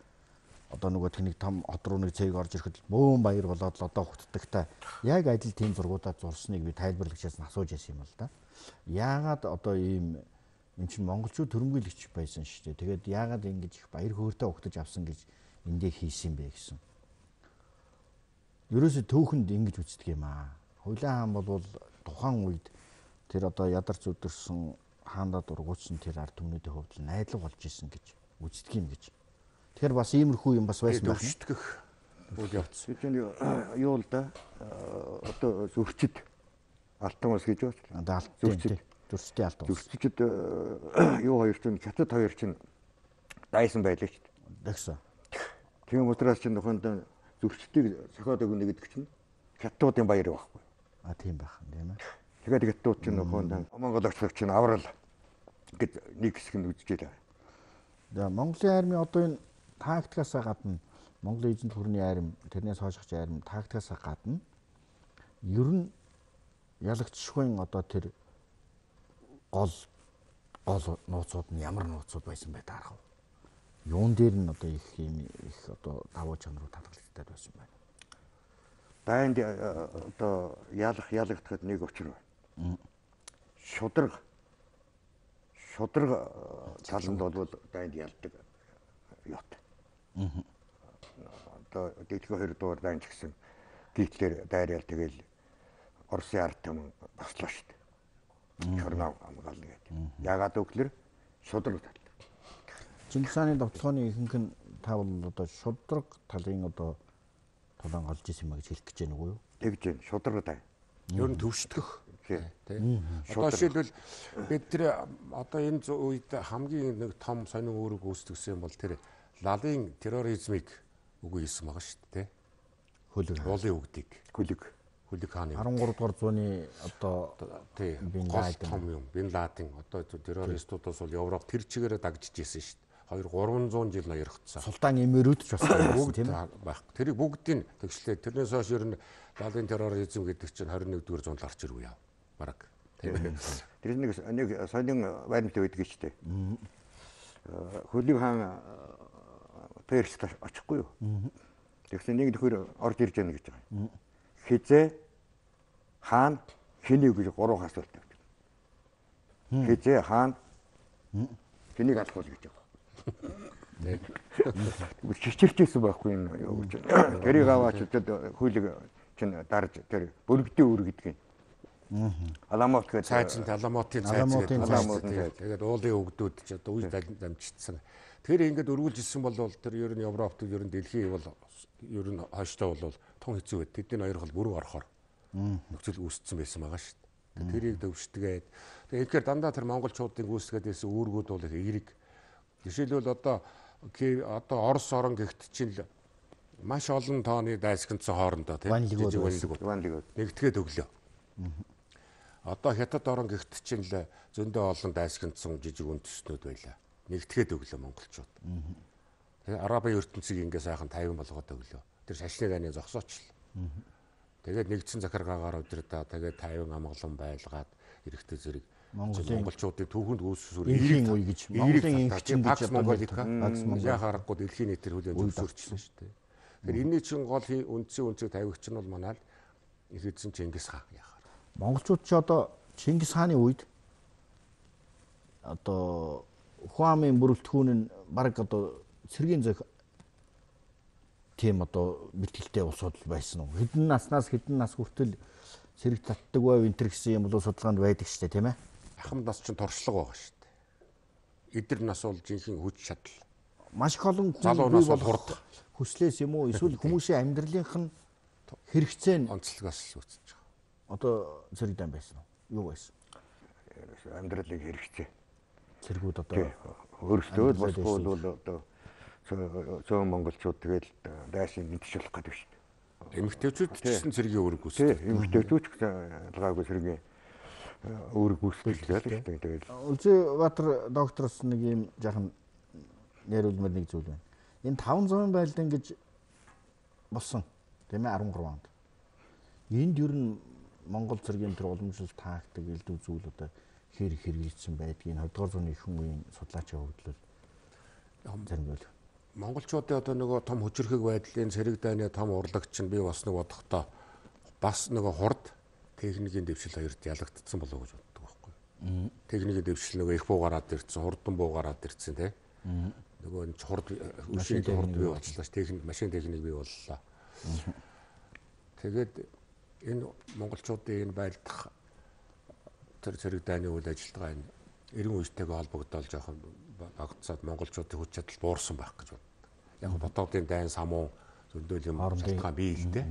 одоо нөгөө тэнийг том хот руу нэг цэрэг орж ирэхэд бөөн баяр болоод л одоо хөтдөгтэй яг адил тийм зургуудаа зурсныг би тайлбарлагчаас нь асууж байсан юм л да. Яагаад одоо ийм Энд чинь монголчууд төрөмгийлэгч байсан шүү дээ. Тэгээд яагаад ингэж их баяр хөөртэй угтаж авсан гэж эндээ хийсэн бэ гэсэн. Ерөөсө түүхэнд ингэж үздэг юм аа. Хуйлаа хаан бол тухайн үед тэр одоо ядарч өдөрсөн хаандаа дургуутсан тэр ард түмнүүдийн хувьд найдлага болж исэн гэж үздэг юм гэж. Тэгэхээр бас иймэрхүү юм бас байсан байх. Төвштгэх үйл явц. Бид энэ юу л да одоо зөрчид алтан ус гэж байна. Зөрчид. Зөрчдийн алтан ус. Зөрчид юу хоёр чинь хятад хоёр чинь дайсан байлаа шүү дээ. Тэгсэн. Тийм учраас чинь нөхөнд зөрчдийг сохиод өгнө гэдэг чинь хятадуудын баяр байхгүй. А тийм байх юм тийм ээ. Тэгээд хятадууд чинь нөхөнд Монгол очлог чинь аврал гэд нэг хэсэг нь үзчихээ. За Монголын арми одоо энэ тактикаас гадна Монголын эзэнт хүрний арми тэрнээс хойших арми тактикаас гадна ер нь ялагчшгүй одоо тэр гол гол нууцуд нь ямар нууцуд байсан бэ таарах вэ? Юун дээр нь одоо их юм их одоо давуу чанарууд хадгалагдаад байсан байна. Дайнд одоо ялах ялагдахад нэг учир байна. Шудраг таланд бол дайнд ялдаг юут. Одоо дэлхийн 2 дугаар дайн ч гэсэн Гитлер дайрал тэгэл Оросын ард түмэн бослоо шүү дээ. Чорноо хамгаална гэдэг. Яагаад гэвэл шудраг тал. Чингис хааны довтлооны ихэнх нь та бол одоо шудраг талын одоо тулаан голж исэн юм а гэж хэлэх гэж байна уу юу? Тэгж байна. Шудраг тай. Ер нь төвшдгөх. Тий. Одоо жишээлбэл бид тэр одоо энэ үед хамгийн нэг том сонин үүрэг үүсгэсэн юм бол тэр лалын терроризмыг үгүй хийсэн байгаа шүү дээ. Хөлөг. Уулын үгдийг. Хөлөг. Хөлөг хааны 13 дугаар зууны одоо тий гол том юм Бин Ладен одоо террористуудаас бол Европ тэр чигээрээ дагжиж исэн шүү дээ. 2 300 жил ноёрхцсан. Султан эмэрүүд ч бас бүгд тийм байхгүй. Тэрийг бүгдийг тэгшлээ. Тэрнээс хойш ер нь лалын терроризм гэдэг чинь 21-р зуунд гарч ирв яа. Бараг. Тийм. Тэр нэг сонин баримт байдаг шүү дээ. Хөлөг хаан Перст очихгүй юу? Тэгсэн нэг нөхөр орж ирж байна гэж байгаа. Хизээ хаан хэнийг гэж гурван асуулт тавьдаг. Хизээ хаан хэнийг алах вэ гэж байгаа. Тэгвэл чичирчээсэн байхгүй юм юу гэж. Тэрийг аваач хөлөг чинь дарж тэр бүрэгдийн үр гэдэг юм. Аламот гэдэг цайзан Аламотын цайз гэдэг. Тэгээд уулын өгдүүд ч одоо үе дамжчихсан. Тэр ингээд өргүүлж ирсэн бол тэр ер нь Европт ер нь дэлхийн бол ер нь хойштоо бол тун хэцүү байд. Тэдний ноёрхол бүрэн орохоор нөхцөл үүссэн байсан байгаа шүү дээ. Тэрийг төвшдгээд тэгээд тэгэхээр дандаа тэр монголчуудын үүсгээд байсан үүргүүд бол их эерэг. Жишээлбэл одоо Орос орон гихт чинь маш олон тооны дайсагнсан хоорондоо тийм жижиг нэгтгээд өглөө. Одоо хятад орон гихт чинь л зөндөө олон дайсагнсан жижиг үндэстнүүд байлаа. Нэгтгээд өглөө монголчууд. Тэгээ Арабын ертөнцийг ингээ сайхан тайван болгоод өглөө. Тэр шашны дайны зогсоочлоо. Тэгээд нэгдсэн захиргаагаар удирдаа тэгээд тайван амгалан байлгаад эрэгтэй зэрэг монголчуудын түүхэнд үүссэн эрийн үе гэж Монголын инхчин гэж Монголика яа харахгүй дэлхийн нийтээр хүлээн зөвшөөрчихсөн шүү дээ. Тэгэхээр энэний чинь гол үндсэн үнцийг тавигч нь бол манай л их эзэн Чингис хаан яхаар. Монголчууд ч одоо Чингис хааны үед одоо Хуамын бүрэлдэхүүн нь баг одоо цэргийн зөх тийм одоо бэлтгэлтэй улсууд байсан уу? Хэдэн наснаас хэдэн нас хүртэл цэрэг татдаг байв энэ төр гэсэн юм бол судалгаанд байдаг шүү дээ, тийм ээ? Ахам нас чинь туршлага байгаа шүү дээ. Эдэр нас бол жинхэнэ хүч чадал. Маш их олон хүн бий болох хүслээс юм уу? Эсвэл хүмүүсийн амьдралынх нь хэрэгцээ нь онцлогоос л үүсэж байгаа. Одоо цэрэг дан байсан уу? Юу байсан? Амьдралын хэрэгцээ. Цэргүүд одоо өөрсдөө л болохгүй бол одоо цөөн монголчууд тэгэл дайсын мэдчих болох гэдэг шүү дээ. Эмэгтэйчүүд ч гэсэн цэргийн үүрэг гүйцэтгэв. Тийм, эмэгтэйчүүд ч гэсэн ялгаагүй цэргийн үүрэг гүйцэтгэл шүү дээ. Тэгэл Үлзий Баатар доктороос нэг юм жаахан яриулмаар нэг зүйл байна. Энэ 500 байлдан гэж болсон тийм ээ 13 онд. Энд ер нь Монгол цэргийн тэр уламжлалт тактик элдв зүйл одоо хэр хэрэгжсэн байдгийг 20 дугаар зууны ихэнх үеийн судлаачийн хувьд л зарим зүйл. Монголчуудын одоо нөгөө том хүчирхэг байдлын цэрэг дайны том урлагч нь бий болсныг бодохдоо бас нөгөө хурд техникийн дэвшил хоёрт ялагдсан болов уу гэж боддог байхгүй. Техникийн дэвшил нөгөө их буу гараад ирсэн, хурдан буу гараад ирсэн тий. Нөгөө энэ хурд машин хурд бий болчлаа ш. Техник машин техник бий боллоо. Тэгээд энэ монголчуудын энэ байлдах тэр цэрэг дайны үйл ажиллагаа энэ 90 үетэйгээ холбогдоод жоохон багцаад монголчуудын хүч чадал буурсан байх гэж боддог. Яг ботоодын дайн самуун зөндөөл юм шалтгаан бий л дээ.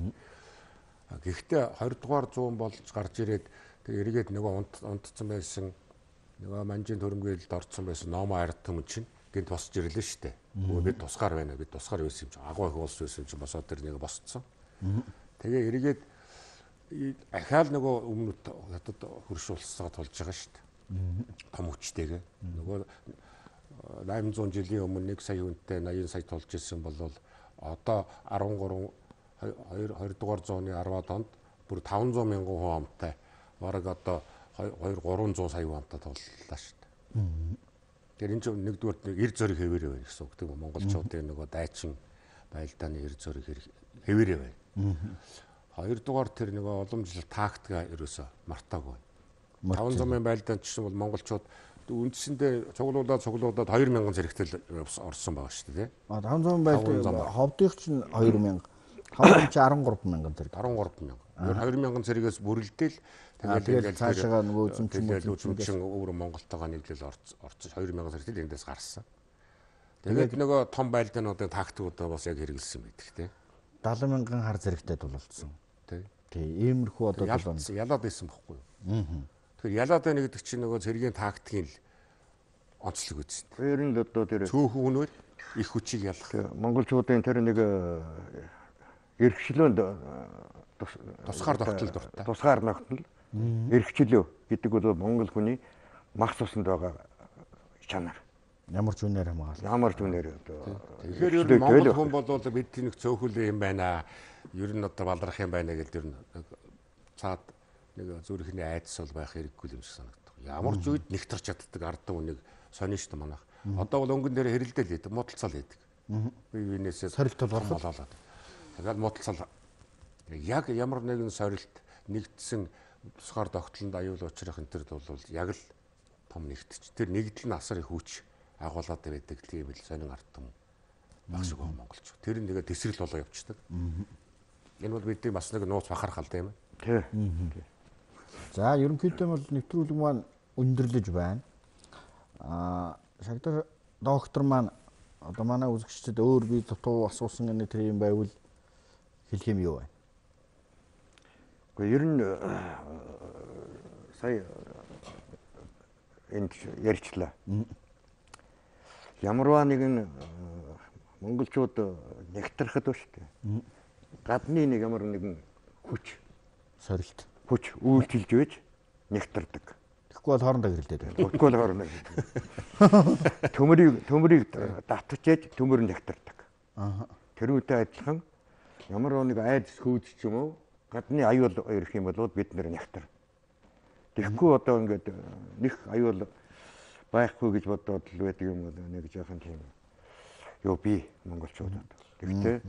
Гэхдээ 20 дугаар зуун болж гарч ирээд тэг эргээд нөгөө унтцсан байсан нөгөө манжийн төрөмгөөлд орцсон байсан номоо ард түмэн чинь гинт босч ирлээ шүү дээ. Үгүй бид тусгаар байна. Бид тусгаар байсан юм чинь агуу их улс байсан юм чинь босоод тэр нэг босцсон. Тэгээ эргээд ахаал нөгөө өмнө хятад хөрш улсаа тулж байгаа шүү дээ. Том хүчтэйгээ. Нөгөө 800 жилийн өмнө 1 сая хүнтэй 80 сая тулж исэн бол одоо 13 2 дугаар зууны 10-аад онд бүр 500 мянган хүн амтай бараг одоо 2 300 сая хүн амтай туллаа шүү дээ. Тэгэхээр энэ чинь нэгдүгээр нэг эр зөриг хэвээрээ байна гэсэн үг тийм үү? Монголчуудын нөгөө дайчин байлдааны эр зөриг хэвээрээ байна. Хоёрдугаар тэр нөгөө уламжлал тактика ерөөсө мартаагүй. 500 мянган байлдаан чинь бол монголчууд үндсэндээ цуглуулад 2000 зэрэгтэл орсон байгаа шүү дээ. 500 байлдаа ховдыг чинь 2000, 500 чи 13 мянган зэрэг. 13 мянга. 20 мянган зэрэгээс бүрэлдээл тэгэл цаашаа нөгөө үзэмчин өөр Монголтойгоо нийлэл орцсон 20 мянган зэрэгтэл эндээс гарсан. Тэгээд нөгөө том байлдаануудын тактикуудаа бас яг хэрэгэлсэн байдаг тий. 70 мянган хар зэрэгтэй тулалдсан. Тий. Тий, иймэрхүү одоо ялаад байсан бохгүй юу? Тэгэхээр ялаад байна гэдэг чинь нөгөө цэргийн тактикийн л онцлог үст. Тэр нь одоо тэр цөөхөн хүнээр их хүчийг ялах. Монголчуудын тэр нэг эрхчлөөнд тусгаар тогтнол дуртай. Тусгаар тогтнол эрхчлөө гэдэг бол монгол хүний мах цуснд байгаа чанар. Ямар ч үнээр хамгаалах. Ямар ч үнээр одоо. Тэгэхээр ер нь монгол хүн бол бидний нэг цөөхөл юм байна. Ер нь одоо баларх юм байна гэдэг ер нь цаад нэг зүрхний айдас бол байх хэрэггүй юм шиг санагдав. Ямар ч үед нэгтэрч чаддаг ард түмнийг сонин шүү дээ манайх. Одоо бол өнгөн дээр хэрэлдээл хийдэг, муудалцаал хийдэг. Би биенээсээ сорилт тулгархал. Тэгэл муудалцаал яг ямар нэгэн сорилт нэгдсэн тусгаар тогтлонд аюул учрах энэ төр бол яг л том нэгтч. Тэр нэгдэл нь асар их хүч агуулад байдаг тийм л сонин ард түмэн баг шиг байгаа монголч. Тэр нь тэгээ тесрэл болоо явчихдаг. Энэ бол бидний бас нэг нууц бахархал тийм ээ. Тий. За ерөнхийдөө бол нэвтрүүлэг маань өндөрлөж байна. Шагдар доктор маань одоо манай үзэгчдэд өөр би дутуу асуусан энэ тэр юм байвал хэлэх юм юу вэ? Гэхдээ ер нь сая энд ярьчлаа. Ямарваа нэгэн монголчууд нэгтрахад ба шүү дээ. Гадны нэг ямар нэгэн хүч сорилт хүч үйлчилж байж нэгтэрдэг. Тэгэхгүй бол хоорондоо гэрэлдээд байна. Тэгэхгүй бол хоорондоо гэрэлдээд. Төмөрийг татчихээд төмөр нэгтэрдэг. Тэр үедээ адилхан ямар нэг айдас хүйд ч юм уу гадны аюул ирэх юм бол бид нэр нэгтэр. Тэгэхгүй одоо ингээд них аюул байхгүй гэж бодоод л байдаг юм бол нэг жоохон тийм юу би монголчуудад. Тэгэхдээ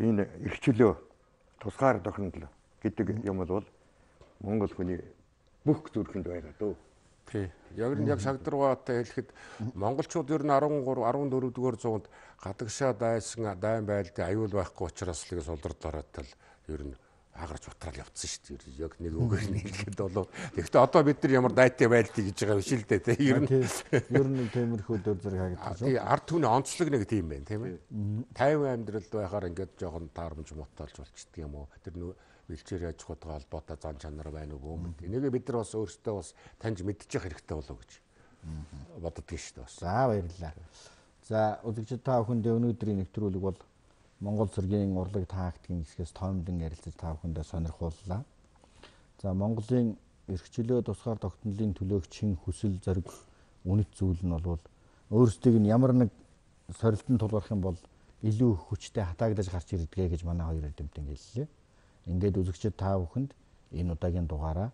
энэ эрхчлөө тусгаар тохинодлоо гэдэг юм бол монгол хүний бүх зүрхэнд байгаа дөө. Тий. Яг нь яг шагдарваатай хэлэхэд монголчууд ер нь 13 14 дугаар зуунд гадагшаа дайсан дайн байлдын аюул байхгүй учраас л сулдард ороод л ер нь хагарч утраал явцсан шүү дээ. Яг нэг үгээр нь хэлэхэд бол тэгэхдээ одоо бид нар ямар дайтай байлдыг гэж байгаа биш л дээ тий. Ер нь ер нь тиймэрхүү дөр зэрэг харагдаж байна. Тий, ард түмний онцлог нэг тийм байна тийм ээ. 50 амьдралд байхаар ингээд жоохон таарамж мутаалж болчдөг юм уу? Тэр нөө бэлчээр яаж хутгаа холбоотой зан чанар байна уу юм. Энийг бид нар бас өөрсдөө бас таньж мэдчих хэрэгтэй болов уу гэж боддог шүү дээ бас. За баярлалаа. За үзэгчид та бүхэндээ өнөөдрийн нэвтрүүлэг бол Монгол цэргийн урлаг тактикийн хэсгээс тоомдон ярилцаж та бүхэндээ сонирхууллаа. За Монголын эрхчлөө тусгаар тогтнолын төлөөх чин хүсэл зориг үнэт зүйл нь бол өөрсдийг нь ямар нэг сорилтон тулгарх юм бол илүү хүчтэй хатаагдаж гарч ирдгээ гэж манай хоёр эрдэмтэн хэллээ. Ингээд үзэгчид та бүхэнд энэ удаагийн дугаараа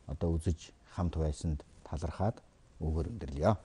одоо үзэж хамт байсанд талархаад үүгээр өндөрлөё.